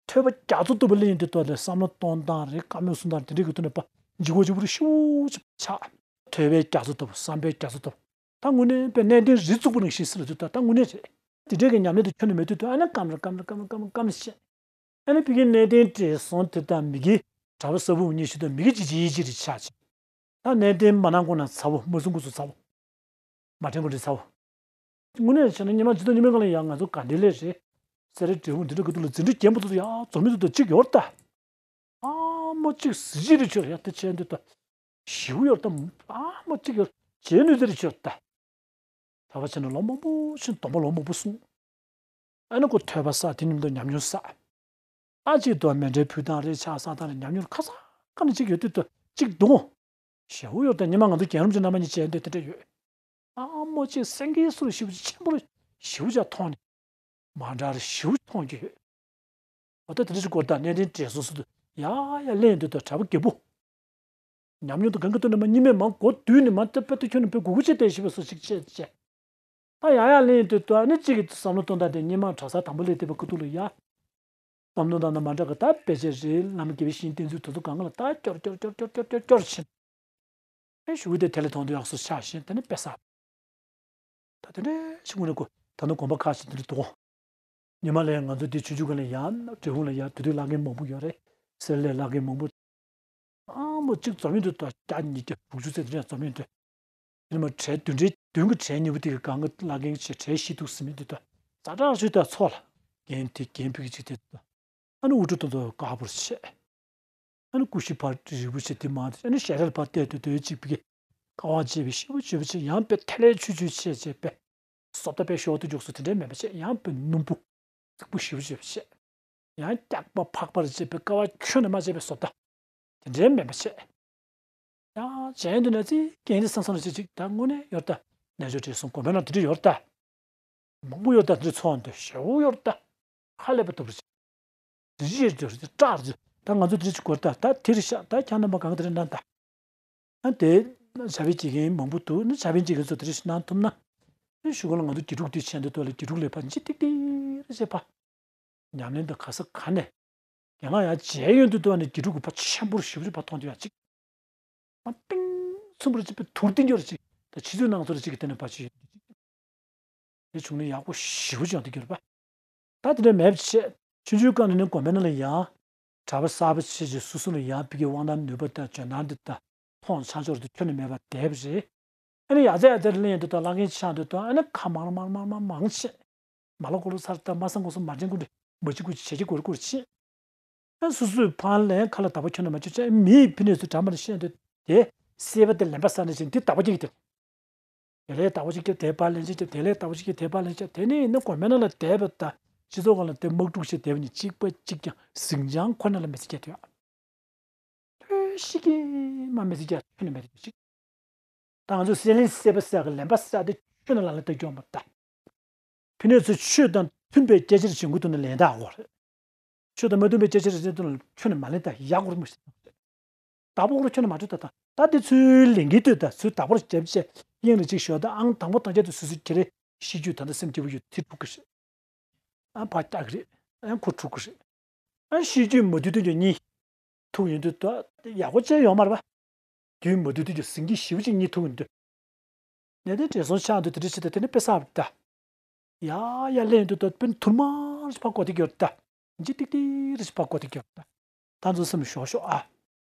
ཐོས་པ་རྒྱ་མཚོ་ལྟ་བུ་ལ་ཡིན་དུས་ཐོག་ནས་བསམ་བློ་གཏོང་སྟངས་རེད། བཀའ་མོལ་གསུང་སྟངས་དེ་འདྲའི་གི་ཐོག་ནས་པ་འཇིགས་པ་འཇིགས་པོ་རེ་ཤུགས་ཆེ་ཆགས། ཐོས་པའི་རྒྱ་མཚོ་ལྟ་བུ་བསམ་པའི་རྒྱ་མཚོ་ལྟ་བུ། ད་དངོས་གནས་པའི་གནས་བརྟན་རི་བཙུགས་པ་ནང་བཞིན་ཟེར་ལ་དུས་ད་ད་དངོས་གནས་རེད། དེ་འདྲའི་གི་ཉམས་ལེན་དུ་ཁྱོན་ནས་མེད་དུས་ད་ཨ་ནི་སྐམ་ར་སྐམ་ར་སྐམ་ར་སྐམ་ར་སྐམ་ར་བཤད། ཨ་ནི་ཕ་གི་གནས་བརྟན་བགྲེས་སོང་དེ་དང་མི་གི་གྲྭ་པ་གསར་བུ་གཉིས་ཤིག་དང་མི་གི་ཅི་ཅི་ཡི་ཅི་རེ་ཆགས་ཆེ། ད་གནས་བརྟན་མ་གནང་གོང་ན་ཚ་བོ་མ་གསུང་གོང་ཚོ་ཚ་བོ། མ་དྲན་གོང་དྲན་ཚ་བོ། དངོས་གནས་བྱས་ན་ཉི་མ་ཇི་ལྟར་ཉི་མའི་སྒང་ལ་ཡང་ང་ཚོ་དགའ་ལྡན་ལས་རེད། སེ་ར་འབྲས་སྤུངས་འདི་འདྲ་གི་ཐོག་ལ་འཛིན་གྲྭ་རྒན་པོ་ཚོ་ཡང་འཛོམས་མི་ཚོ་དང་གཅིག་ཡོད་ད། ཨ་མ་གཅིག་གཟི་བརྗིད་རེ་ཆོད་ཡ་དེ་བྱས་འདུག་ད། ཞིའུ་ཡོད་ད། ཨ་མ་གཅིག་ཡོད་བྱེད་ནུས་དེ་རེ་ཆོད་ད། གྲྭ་པ་བྱས་ན་ལོ་མང་པོ་ཕྱིན་སྡོམ་པ་ལོ་མང་པོ་གསུངས། ཨ་ནི་ཁོ་ཐོས་པ་བསགས་དེ་མཉམ་དུ་ཉམས་མྱོང་བསགས། ཨ་གཅིག་ཏུ་མཎྜལ་ཕུལ་སྟངས་རེད་ཕྱག་བསགས་སྟངས་རེད་ཉམས་མྱོང་ཁ་སང་ཁ་ནས་གཅིག་ཡོད་དུས་དུ་གཅིག་འདུག་གོ། ཞེ་པོ་ཡོད་ད། ཉི་མ་ང་ཚོ་རྒན་རབས་ཀྱི་རྣམ་པ་གཉིས་མཇལ་འདོད་དེ་འདྲ་ཡོད། ཨ་མོ་ཅིག་སེང་གེའི་ཚུལ་ཞེ་པོ་ཅིག་ཆེན་པོ་ཞེ་པོ་ཅིག་མཐོང་ནས། མ་འདྲ་རེ་ཞེ་པོ་མཐོང་གི་ཡོད། འོ་ད་དེ་འདྲ་ཞིག་སྐོར་ད་གནས་བརྟན་དྲན་གསོ་སུ་དུ་ཡ་ཡ་གླེང་འདོད་ད་གྲྭ་པ་རྒད་པོ། ཉམས་མྱོང་དང་གང་གི་ཐོག་ནས་མ་གཉིས་མེད་མང་གོ་དུས་ནས་མ་ཏི་པ་ཏི་ཁྱོད་ནས་པའི་གུ་གུ་ཅེ་ཏེ་ཞེས་པའི་སོ་ཞིག་ཅེས་ཅེས། ད་ཡ་ཡ་གླེང་འདོད་ད་ནི་གཅིག་གི་བསམ་བློ་གཏོང་ད་དེ་སྙེ་མ་གྲྭ་ས་དང་པོ་ལས་དེ་པའི་ཁུ་ཐུག་ལ་ཡ། བསམ་བློ་བཏང་ན་མ་འདྲ་གི་ད་དཔེ་ཆ་རེད། བླ་མ་དགེ་བའི་བཤེས་གཉེན་བསྟེན་ཚུལ་དེ་ཚོ་གང་ག་ལ་ད་སྐྱོར་སྐྱོར་སྐྱོར་སྐྱོར་སྐྱོར་སྐྱོར་སྐྱོར་ཕྱིན། ཨེ་ཞུ་གི་དེ་དེ་ལས་མཐོང་དུས་ཡག་སོ་ཆགས་ཤིང་དེ་ནི་དཔེ་ས། ད་དེ་འདྲའི་ཞིག་དངོས་གནས་ཁོ་ད་ནི་དགོན་པ་ཁག་ཅིག་དེ་འདྲ་འདུག་ཉི་མ་ལས་ང་ཚོ་དེ་ཆུང་ཆུང་ག་ལ་ཡ་འབྲས་སྤུངས་ལ་ཡ་དེ་དུས་བླ་རྒན་མང་པོ་ཡོད་རེད། གསེར་ལས་བླ་རྒན་མང་པོ། ཨང་མོ་གཅིག་འཛོམས་ཡོང་དུས་ད་བརྒྱ་ཉིས་བརྒྱ་དྲུག་ཅུ་ཙམ་དེ་འདྲ་འཛོམས་ཡོང་དུས། དེ་ནི་མ་གྲལ་བདུན་གྲལ་བདུན་གྱི་གྲལ་གཉིས་པོ་དེ་གི་སྒང་གི་བླ་རྒན་གྱི་གྲལ་བཞི་འདུག་ཟེར་མི་འདི་ད་ཛ་དྲག་ཞུས་ད་ཚོགས་ལ་རྒན་དེ་རྒན་ཕྲུ་གུ་གཅིག་དེ་ད། ཨ་ནི་དབུ་སྐྲ་དེ་ཚོ་དཀར་པོར་བྱས། ཨ་ནི་ཀུ་ཤུ་ཕར་རིལ་བུ་བྱས་དེ་མ་དེ་ཨ་ནི་ཞལ་རས་ཕར་བལྟས་དུས་དོད་གཅིག་པི་ཀའི་ཀ་བ་བྱས་པའི་ཤེས་བུ་བྱས་པ་བྱས་ཡང་པའི་ཐལ་ལེ་ཆུ་ཆུ་བྱས་བྱས་པས། བཟོ་ལྟ་པའི་ཤོག་ཏུ་འཇོག་སུ་དེ་འདྲའི་མེད་པ་བྱས་ཡང་པའི་སྣུམ་པོ་རྩིག་པོ་ཞེ་པོ་བྱས་པ་བྱས། ཡང་སྐྱག་པ་ཕག་པར་བྱས་པའི་ཀ་བ་ཁྱོན་ནས་མ་བྱས་པའི་བཟོ་ལྟ་དེ་འདྲའི་མེད་པ་བྱས། ཡང་གཞན་དུ་ན་ཚིག་རྒན་དེ་བསམ་བསམ་ལ་ཅིག་ཅིག་ད་དངོས་གནས་ཡོད་ད། རྣལ་འབྱོར་བགྲེས་སོང་དགོན་པའི་ནང་དེ་འདྲ་ཡོད་ད། མང་པོ་ཡོད་ད། དེ་འདྲ་ཚོགས་འདུ་ཞེ་པོ་ཡོད་ད། ཧ་ལས་པ་འདུག་རེད། དེ་ཅི་ཡོད་རེད་སྐྲག་རེད། ད་ང་ཚོ་དེ་ཅིག་གོ་ད། ད་དེ་རེད་ཤག་ད་ཁྱེད་རྣམ་པ་གང་ག་དེ་འདྲ་གནང་ད། ཨ་དེ་ན་ཞབས་པའི་བྱེད་མཁན་མང་པོ་འདུག་ན་ཞབས་པའི་བྱེད་མཁན་ཚོ་དེ་རེད་ཤག་གནང་ཐུབ་ན། ཨ་གཞུག་གུ་ལ་ང་ཚོ་དགེ་ཕྲུག་དེ་ཆེན་དུ་ཐོག་ལ་དགེ་ཕྲུག་ལས་ཕར་འཇིག་ཏིག་ཏིག་རེད་བྱས་ཕ། ཉམས་ལེན་དང་ག་ས་ག་ནས། རྒན་ལགས་ཡང་མཇལ་ཡོང་དུས་དུ་ནས་དགེ་ཕྲུག་གི་ཕ་ཆེན་པོ་རུ་ཞིབ་རུ་ཕ་མཐོང་དུས་ཡང་ཅིག་མ་གཏིང་མཚུངས་པར་ཅིག་པའི་དུར་གཏིང་སྐྱོར་ཅིག་ད་ཕྱི་ཚུལ་ནང་ཚོར་ཅིག་གི་དེ་ནས་ཕ་ཆེ་ཡོད་ཅིག་དེ་བྱུང་ནས་ཡག་པོ་ཞིབ་ཅིག་ཡང་དུ་གྱུར་པ། ད་དེ་འདྲ་མེད་པ་བྱས་ཆུང་ཆུང་སྐབས་ནས་ནི་དགོན་པའི་ནང་ལ་ཡང་གྲྭ་པ་གསར་པ་ཆེ་ཆེ་སུ་སུ་ལ་ཡང་ཕ་གི་དབང་ཐང་ནུས་པ་དང་འཇོན་ཐང་འདི་དང་མཐོང་ཆ་འཇོག་དེ་ཁྱོན་ནས་མེད་པ་བསྡད་པ་རེད། ཨ་ནི་ཡ་ཙེ་ཡ་ཙེ་ལེན་དུ་དང་ལ་ངན་ཆང་དུ་དང་ཨ་ནི་ཁ་མང་མང་མང་མང་མང་ཆེ། མ་ལ་གོ་ལོ་སར་དང་མ་སང་གོ་སོ་མ་ཅན་ཀུ་འདྲི་མ་ཅི་ཀུ་ཅི་བྱེད་ཀྱི་གོར་གོར་ཆེ། ཨ་སུ་སུའི་ཕང་ལེན་ཁ་ལ་བདག་པོ་ཁྱོན་ནས་མ་ཅི་ཅེ་མིའི་ཕི་ནས་སུ་གྲམ་པ་ནས་ཤེས་དུ་དེ་སེ་བ་དེ་ལེན་པ་ས་ནས་ཅན་དེ་བདག་པོ་ཅིག་དེ། དེ་ལས་བདག་པོ་ཅིག་སྐྱེབ་དེ་པ་ལེན་ཅིག་སྐྱེབ་དེ་ལས་བདག་པོ་ཅིག་སྐྱེབ་དེ་པ་ལེན་ཅིག་དེ་ནས་ནི་གོ་མེ་ན་ལ་བསྡད་པ་དང་སྤྱི་ཚོགས་སྒང་ལ་དེ་དམག་འཁྲུག་བྱེད་བསྡད་པ་ནི་གཅིག་པ་གཅིག་ཀྱང་ཟིང་ཅང་ཁོ་ན་ལ་མི་ཚེ་སྐྱེལ་དུས། ལྷོད་ཤིག་གི་མ་མི་ཚེ་སྐྱེལ་ཁྱོན་ནས་མེད་དུ་ཅིག་ད་ང་ཚོ་སེ་ལེན་སེ་བ་སེ་གི་ལེན་པ་སེ་དེ་ཁྱོན་ནས་ལ་ལ་ལྟ་སྐྱོང་མ་ད། ཕི་ནས་ཚོ་ཆོས་དང་མཐུན་པའི་སྐད་ཆར་བྱེད་དགོས་དུ་ནས་ལེན་ད་འོ་རེད། ཆོས་དང་མ་མཐུན་པའི་སྐད་ཆར་བྱེད་དུ་ནས་ཁྱོན་ནས་མ་ལེན་ད་ཡག་གོ་ར་མི་ཤེས། བདག་པོ་ཁོ་རང་ཁྱོན་ནས་མ་གྲོས་ད་ད་ད་དེ་ཚོའི་ལེན་གི་ལྟོས་ད་ཚོའི་བདག་པོར་རྒྱབ་ཆེ་དབྱིངས་རེ་གཅིག་ཞོག་ད་ཨང་དང་པོ་དང་རྒྱ་དུ་སུ་སུ་ཁྱེ་རེ་ཤི་རྒྱུ་ད་ད་སེམས་སྐྱིད་པོ་ཡོད་ཚེ་འཁྲུག་གི་རེད། ཨ་ཕ་སྐྲག་གི་རེད། ཨ་ཁོ་འཁྲུག་གི་རེད། ཨ་ཤི་རྒྱུ་མ་དུས་དུས་ཀྱི་གཉིད་ཐུག་ཡོང་དུས་ད་ཡག་པོ་བྱས་ཡོང་མ་རེད་པ། དུས་མ་དུས་དུས་ཀྱི་ཟིང་གི་ཞིབ་ཅིག་གཉིད་ཐུག་ཡོང་དུས། ནས་དེ་བགྲེས་སོང་ཆགས་འདུག་དེ་འདྲ་བྱེད་དུས་དེ་ནི་དཔེ་བསགས་པ་ད། ཡ་ཡ་ལེན་འདུག་ད་དཔེ་ཐུར་མ་རེ་ཕར་བཀོག་སྟེ་གྱུར་ད། འཇིག་ཏིག་ཏིག་རེ་ཕར་བཀོག་སྟེ་གྱུར་ད། ད་ཚོ་སེམས་ཞོག་ཞོག་ཨ།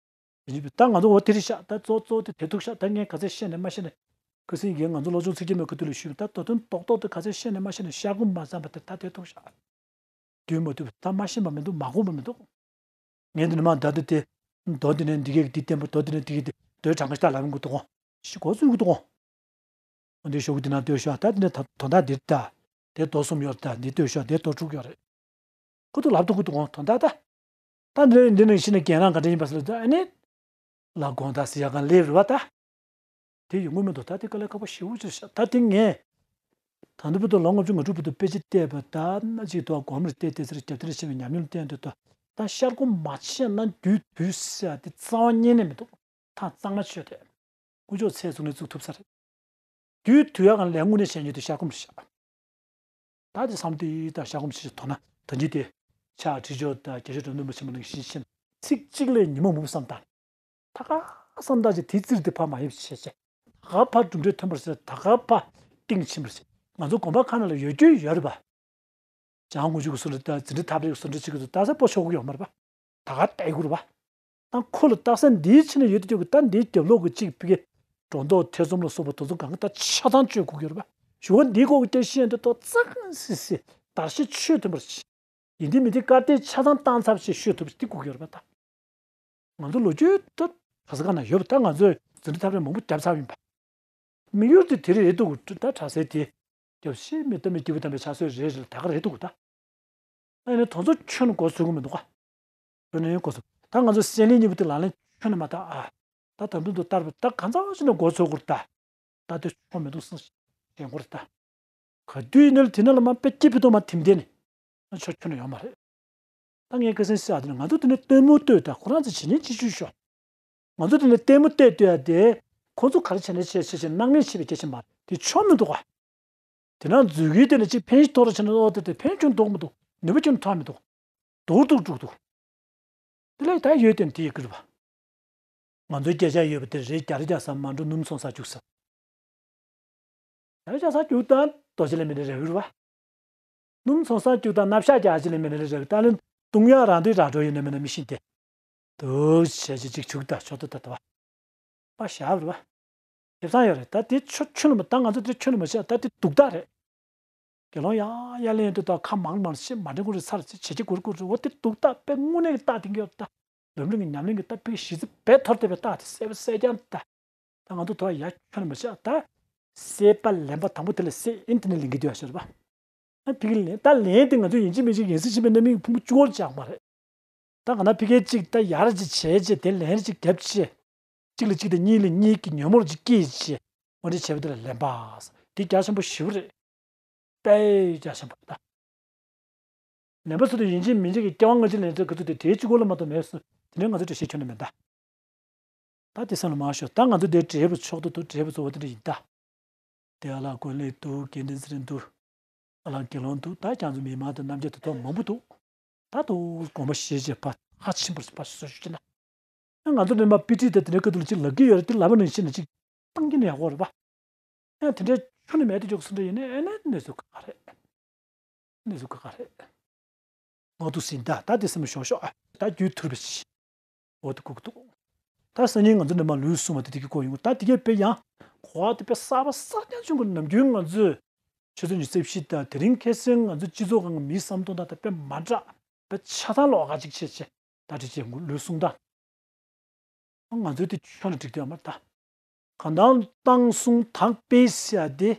ཡིན་པས་ད་ང་ཚོ་འོ་དེ་རེད་ཤག་ད་གཙོ་གཙོ་དེ་དེ་ཐུག་ཤག་ད་ངས་ག་ཚད་བཤད་ནས་མ་བཤད་ནས། ཁ་སང་གིས་ང་ཚོ་སློབ་སྦྱོང་ཚིག་གི་མེད་ཁུ་ཐུག་ལ་ཞུས་པ་ད་ད་དོན་རྡོག་རྡོག་དེ་ག་ཚད་བཤད་ནས་མ་བཤད་ནས་ཤར་ཁུག་མ་བསམ་པ་དེ་ད་དེ་ཐུག་ཤག་དུས་མ་དུས་ད་མ་ཤེས་པ་མི་འདུག་མ་གོ་བ་མི་འདུག་ངས་འདི་ནས་མ་ད་དུ་དེ། མདོ་འདི་ནས་འདི་གས་འདི་བསྟན་པ་མདོ་འདི་ནས་འདི་གས་འདི་མདོའི་གྲངས་ཀ་ཤ་ལབ་ཡོང་གི་འདུག་གོ་ཤི་གོ་ཚུད་གི་འདུག་གོ་འོ་འདི་ཞོག་གི་འདི་ན་ལྟོས་ཤོག་ད་འདི་ནས་ད་དོན་དག་འདིར་ད། དེ་མདོ་གསུམ་ཡོད་ད་འདི་ལྟོས་ཤོག་དེ་མདོ་དྲུག་ཡོད་རེད། ཁོ་ཐུག་ལབ་ཐུབ་གི་འདུག་གོ་དོན་དག་ད། ད་འདི་འདི་ནས་ཤི་ན་རྒན་རང་ག་འདྲ་ཡིན་པ་སི་ལ་ད་ཨ་ནི། ལ་དགོངས་དག་ཟེར་ཡ་གང་ལེབ་རེད་བ་ད། དེ་ཡོང་གི་མི་འདུག་ད་དེ་དཀའ་ལས་ཁག་པོ་ཞེ་པོ་ཅིག་ཤག་ད་དེ་ངས། ད་འདི་བར་དུ་ལོ་ལྔ་བཅུ་ང་དྲུག་བར་དུ་དཔེ་ཆ་བལྟས་པ་ད་ན་ཅིག་ཏུ་སྒོམ་རེ་བལྟས་བལྟས་ཚེ་རྒྱབ་རྟེན་རེ་བྱས་པའི་ཉམས་མྱོང་བསྟན་དུས་ད་ད་ཤར་སྒོམ་མ་བྱས་ན་རྒྱུད་དུས་ཟེར་ཡ་དེ་རྩ་བ་ཉིད་ནས་མི་འདུག་ཐང་གཙང་མ་ཆོད་དེ། དཀོན་མཆོག་ཚེ་གཟུགས་ནས་བཙུགས་ཐུབ་ས་རེད། རྒྱུད་དུས་ཡ་གང་ལས་དངོས་གནས་བྱས་ཉིད་དུ་ཤར་སྒོམ་རེད་ཤག་ད་དེ་བསམ་དུས་ད་ཤར་སྒོམ་ཞིག་དོ་ན་ད་འཇིག་དེ། ཕྱག་ཁྲིད་ཆོག་ད་རྒྱ་ཆོས་གྲོང་སྡེ་མི་ཆེན་མོ་ནང་ཤིང་ཆེན་ཚིག་གཅིག་ལས་ཉི་མ་མུབ་བསམ་དང་། ད་ག་བསམ་དག་ཅིག་དེའི་རྩིར་དེ་ཕ་མ་ཡིབ་བྱས་བྱས། ད་ག་ཕ་གྲུབ་འབྲས་ཐོན་པར་བྱས་ད་ག་ཕ་གཏིང་ཕྱིན་པར་བྱས། ང་ཚོ་དགོན་པ་ཁག་ནང་ལ་ཡོད་རྒྱུ་ཡོད་རེད་པ། བྱང་དགོན་ཆོས་ཀྱི་སུ་འདྲ་ད་འཛིན་གྲྭ་ཐབས་རེ་སུ་འདྲ་ཅིག་གི་ད་ས་པོ་ཆོག་གི་ཡོད་མ་རེད་པ། ད་ག་བལྟ་དགོས་རེད་པ། ད་ཁོ་ལ་ད་ས་འདིའི་ཕྱི་ནས་ཡོད་དུ་ཀྱོག་གི་ད་འདིའི་རྒྱབ་ལོགས་ཀྱི་གཅིག་ཕི་གེ་སྒྲོ་འདོགས་ཐེ་ཚོམ་ལ་སོགས་པ་དེ་ཚོ་གང་ག་ད་ཆ་ཚང་གཅོད་དགོས་ཀྱི་ཡོད་རེད་པ། ཞུ་བ་འདིའི་སྐོར་གྱི་སྐད་ཆ་བཤད་འདི་ཏོ་ཙག་སི་སི་དར་ཤི་ཆོས་མཐུན་པར་བྱེད། ཡིན་དེ་མིན་དེ་སྐར་དེ་ཆ་ཚང་བཏང་ཚར་ཞེས་ཤོད་ཐུབ་ཅིག་དགོས་ཀྱི་ཡོད་རེད་པ་ད། ང་ཚོ་ལོ་རྒྱུས་ད་ག་ས་ག་ན་ཡོད་པ་ད་ང་ཚོས་འཛིན་གྲྭ་ཐབས་རེ་མང་པོ་བརྒྱབ་ཚར་ཡིན་པ། དམིགས་ཡུལ་དེ་དེ་རེད་འདུག་ད་གྲྭ་སའི་དེ་རྒྱབ་ཤེས་མི་ལྟ་མི་སྐྱིད་པོ་དམ་པའི་ཕྱག་སྲོལ་རེད་རེད་ད་ག་རེད་འདུག་ད། ཨ་ནི་དོན་ཚོ་ཁྱོན་ནས་འགོ་ཚུགས་གི་མི་འདུག་ག་ཁྱོན་ནས་འགོ་ཚུགས་ད་ང་ཚོ་སེམས་ལས་གཉིས་པོ་དེ་ལག་ལེན་ཁྱོན་ནས་མ་བསྟར་ཨ། ད་ད་དུང་དུ་བསྟར་བ་ད་གང་ཚང་ཞིག་ནས་འགོ་ཚུགས་དགོས་རེད་ད། ད་དེ་ཆོ་མི་འདུག་སེམས་ཞེན་དགོས་རེད་ད། ག་དུས་ཡིན་ནའི་དེ་ན་ལ་མ་དཔེ་སྐྱིད་པོ་དུ་མ་ཐིམ་དེ་ནི་ཆོ་ཁྱོན་ནས་ཡོང་མ་རེད། ད་ངས་ཁ་སང་ཟེར་ཡ་དེ་ནི་ང་ཚོ་དེ་ནི་ལྟད་མོ་ལྟོས་ད་ཁོ་རང་ཚོ་བྱེད་ཉན་ཅི་བྱུས་ཤོག་ང་ཚོ་དེ་ནི་ལྟད་མོ་ལྟོས་ལྟོས་ཡ་དེ་ཁོ་ཚོ་ག་རེ་བྱས་ནས་བྱས་བྱས་བྱས་སྣང་མེད་བྱས་པའི་སྐད་ཆ་མ་རེད། དེ་ཆོ་མི་འདུག་ག་དེ་ན་མཛུབ་གུའི་སྟེང་ནས་གཅིག་འཕེན་ཞིག་ཐོར་ཕྱིན་ན་ཨོ་དེ་དེ་འཕེན་ཁྱོན་ཐོག་མི་འདུག་ནུས་པ་ཁྱོན་ཐོག་མི་འདུག་འདུག་འདུག་འདུག་འདུག་དེ་ལས་ད་ཡོད་དོན་དེ་ཡི་ཀིར་བ། ང་ཚོའི་སྐད་ཆ་ཡོད་པ་དེ་རེད། རྒྱ་རི་རྒྱ་ས་མ་འགྲོ་སྣུམ་ཚོང་ས་རྒྱུག་ས། རྒྱ་རི་རྒྱ་ས་རྒྱུག་དང་རྡོ་རྗེ་ལ་མི་ནི་རེ་བུར་བ། སྣུམ་ཚོང་ས་རྒྱུག་དང་ནབ་ཤ་རྒྱ་རྗེ་ལ་མི་ནི་རེ་བུར་ད་ལན་ཏུང་ཡ་རང་དུས་ར་འགྲོ་ཡོད་ན་མི་ན་མི་ཤིན་ཏེ། དུ་བྱས་ཅི་ཅིག་བྱུག་ད་ཆོག་ཏུ་ད་ད་བ། པ་ཞབས་རུ་བ། ཁེ་བཟང་ཡོད་རེད། ད་དེ་ཆོ་ཁྱོན་ནས་མ་ད་ང་ཚོ་དེ་ཁྱོན་ནས་མ་བྱས་ད་དེ་སྡུག་ད་རེད། དགེ་སློང་ཡང་ཡར་ལེན་དུ་ད་ཁ་མང་མང་ཤེས་མ་འདྲེན་གོ་རེ་ཚར་ཚེ་བྱེད་ཀྱི་གོ་རེ་གོ་རེ་འོ་དེ་སྡུག་ད་དཔེ་དངོས་གནས་ཀྱི་རྟགས་དེ་འགྱོ་ད། ལམ་རིམ་གྱི་ཉམས་ལེན་གྱི་ད་དཔེ་གཞི་རྩི་བེད་ཐོར་དེ་བའི་རྟགས་དེ་གསལ་པོ་གསལ་རྐྱང་ད། ད་ང་ཚོ་དོ་ཡ་ཁྱོན་ནས་མ་བྱས་ད། སད་པ་ལེན་པ་དང་པོ་དེ་ལ་སད་ཨིན་དེ་ནས་ལེན་གྱི་འདུག་ཡ་ཤར་བ། ཨ་ཕི་གི་ལེན་ད་ལེན་དེ་ང་ཚོ་ཡིན་གཅིག་མིན་གཅིག་ཡིན་སྲིད་ཕྱིན་པའི་རྣམ་སྨིན་ཕུང་པོ་བཅུ་བོར་བཅག་མ་རེད། ད་ག་ན་ཕི་གའི་གཅིག་ད་ཡར་གཅིག་བྱས་རྗེས་དེ་ལན་གཅིག་བརྒྱབ་བྱས། གཅིག་ལ་གཅིག་དང་གཉིས་ལ་གཉིས་ཀྱི་ཉོན་མོངས་ཀྱི་སྐྱེས་བྱས། འོ་འདྲ་བྱས་པ་དེ་ལ་ལེན་པ། དེ་རྒྱ་ཆེན་པོ་ཞེ་པོ་རེད། དཔེ་རྒྱ་ཆེན་པོ་རེད་ད། ལེན་པ་སུ་དང་ཡིན་གཅིག་མིན་གཅིག་གི་སྐྱེ་བ་སྔ་ཕྱི་ལེན་ཚུལ་ག་ཚོད་དེ་དེའི་གཅིག་པོ་ལ་མ་གཏོགས་མེད་སུ་དེ་འདྲའི་ང་ཚོ་འགྲེལ་བཤད་ཁྱོན་ནས་མེད་ད། ད་དེ་སེམས་ལ་མ་ཤོག་ད་ང་ཚོ་དེ་བགྲེས་པོ་མཆོག་ཏུ་འདུག་བགྲེས་པོ་ཚོ་བ་དེ་འདྲ་ཡིན་ད། དེ་ཨ་ལགས་ཀུན་ལེགས་འདུག་དགེ་འདུན་ཚེ་རིང་འདུག་ཨ་ལགས་དགེ་སློང་འདུག་ད་ཁྱེད་ཚོ་མི་མང་དང་རྣམ་རྒྱལ་དེ་ཚོ་མང་པོ་འདུག་ད་དུ་དགོངས་པ་བཞེས་བྱས་ཕ་ཧ་ཆེན་པོར་ཕ་སོ་ཞུ་ཅི་ན། ང་ཚོ་ནས་མ་པི་ཏི་དེ་དེ་འདྲའི་སྐབས་དུ་ལ་ཅིག་ལབ་ཀྱི་ཡོད་རེད། དེ་ལབ་པ་ནང་བཞིན་ལ་ཅིག་བཏང་གི་ནས་ཡག་པོ་རེད་པ། ཡང་དེ་འདྲའི་ཆུ་ནི་མེད་དུ་འཇོག་སུ་འདྲ་ཡིན་ནའི་ཨེ་ནས་གནས་ཚུལ་ག་རེད། གནས་ཚུལ་ག་རེད། ནོར་དུ་ཟིན་ད་ད་དེ་སེམས་ཤོག་ཤོག་ཨ་ད་རྒྱུད་ཐུར་བ་ཞིག་འོ་དེ་ཁུག་འདུག་ད་སང་ཉིན་ང་ཚོ་ནས་མ་ལུས་སུ་མ་དེ་དེ་གི་གོ་ཡོང་ད་དེ་གས་དཔེ་ཡང་གོ་བ་དེ་དཔེ་གསར་པ་གསར་རྐྱང་བྱུང་གི་ནམ་རྒྱུན་ང་ཚོས་ཆུ་ཚོད་ཉི་ཤུ་རྩ་བཞི་དང་དེ་རིང་ཁ་སང་ང་ཚོ་སྤྱི་ཚོགས་ཁང་གི་མིའི་བསམ་བློ་དང་ད་དཔེ་མ་འདྲ་དཔེ་ཆ་ཚང་ལོགས་ཀ་ཅིག་བྱས་བྱས་ད་དེ་བྱས་ལུས་གསུང་དང་། ང་ཚོའི་དེ་ཆོས་ལ་འགྲིག་དེ་ཡོད་མ་རེད་ད། གང་ལྟར་བཏང་གསུང་དག་སྤེལ་ཟེར་ཡ་དེ་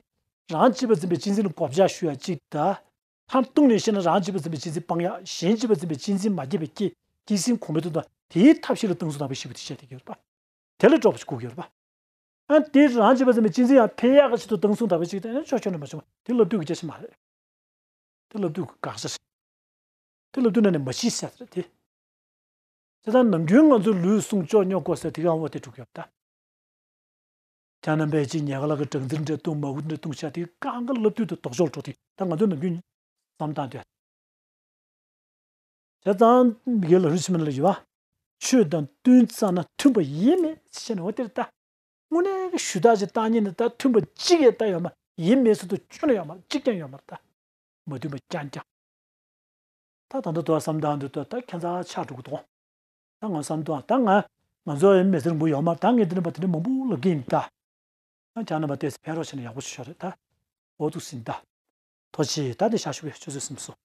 རང་གཅེས་པར་འཛིན་པའི་གཅེས་འཛིན་ལ་གོ་བརྡ་ཞུ་ཡ་གཅིག་དང་། མཐར་གཏུགས་ནས་བཤད་ན་རང་གཅེས་པར་འཛིན་པའི་གཅེས་འཛིན་སྤང་ཡ་གཞན་གཅེས་པར་འཛིན་པའི་གཅེས་འཛིན་མ་སྐྱེས་པའི་སྐྱེ་སྐྱེས་ཟིན་གོང་འཕེལ་དུ་དང་དེའི་ཐབས་ཤེས་ལ་བཏང་གསུང་དག་སྤེལ་ཞེས་པ་དེ་བཤད་དེ་ཡོད་པ། དེ་ལ་སྤྲོ་བ་ཞིག་དགོས་ཀྱི་ཡོད་པ། ཨ་དེ་རང་གཅེས་པར་འཛིན་པའི་གཅེས་འཛིན་ཡང་འཕེལ་ཡག་གི་ཆེད་དུ་བཏང་གསུང་དག་སྤེལ་ཞིག་དེ་ནི་ཆོས་ཆོས་ནས་མ་བྱུང་བ་དེ་སློབ་དུས་ཀྱི་སྐད་ཆ་མ་རེད། དེ་སློབ་དུས་ཀྱི་དགག་བྱ་རེད། དེ་སློབ་དུས་ནང་ནས་མ་བྱིས་ཟེར་རེད་དེ། དེ་ལྟར་ནམ་རྒྱུན་ང་ཚོས་ལུས་ཟུངས་སྐྱོ་སྙོག་དགོས་ཟེར་དེ་གའང་བ་དེ་དྲུག་ཡོད་ད། ཁྱེད་རྣམ་པས་ཅིག་ཉལ་ཁ་ལག་གི་སྦྲང་རྩི་འདྲ་བཏུང་མ་གུ་འདྲ་བཏུང་བྱ་དེ་གང་ག་སློབ་དུས་དུ་ལྡོག་ཕྱོགས་འགྲོ་དེ་ད་ང་ཚོས་ནམ་རྒྱུན་བསམ་བཏང་དུས། བྱས་ཙང་མི་སྒེར་ལ་ཧྲུལ་ཕྱིན་མ་ལ་ཡོད་བ། ཆོས་དང་བསྟུན་བཙང་ན་མཐུན་པ་ཡེ་མེད་ཟེར་ནས་འོ་དེར་ལྟ། དངོས་གནས་ཀྱི་ཞུ་དག་ཅིག་བཏང་ཉིན་ནི་ད་མཐུན་པ་གཅིག་ཡང་ལྟ་ཡོད་མ་ཡེ་མེད་ཟེར་དུ་ཁྱོན་ནས་ཡོད་མ་གཅིག་ཀྱང་ཡོད་མ་རེད་ད། མ་མཐུན་པ་རྐྱང་རྐྱང་། ད་ད་ལྟ་དུ་བསམ་སྟངས་འདི་ད་ད་ཁྱད་མཚར་ཆགས་འགྲོ་གི་འདུག་ད་ང་བསམ་སྟངས་ད་ང་ང་ཚོ་ཡང་མི་ཚེར་འགུལ་ཡོད་མ་རེད་ད། ངས་འདི་འདྲ་པ་དེ་འདྲ་མང་པོ་ལབ་ཀྱི་ཡིན་ད། ང་ཁྱེད་རྣམ་པ་ཏོག་ཙམ་ཕན་རོགས་བྱས་ན་ཡག་པོ་ཞིག་ཤོག་རེད་ད། འོ་འདུག་ཟིན་ད། ཐུགས་རྗེ་ཆེ། ད་འདི་བཞག་ཞུ་བའི་ཆུ་ཚོད་ཟིན་སོང་།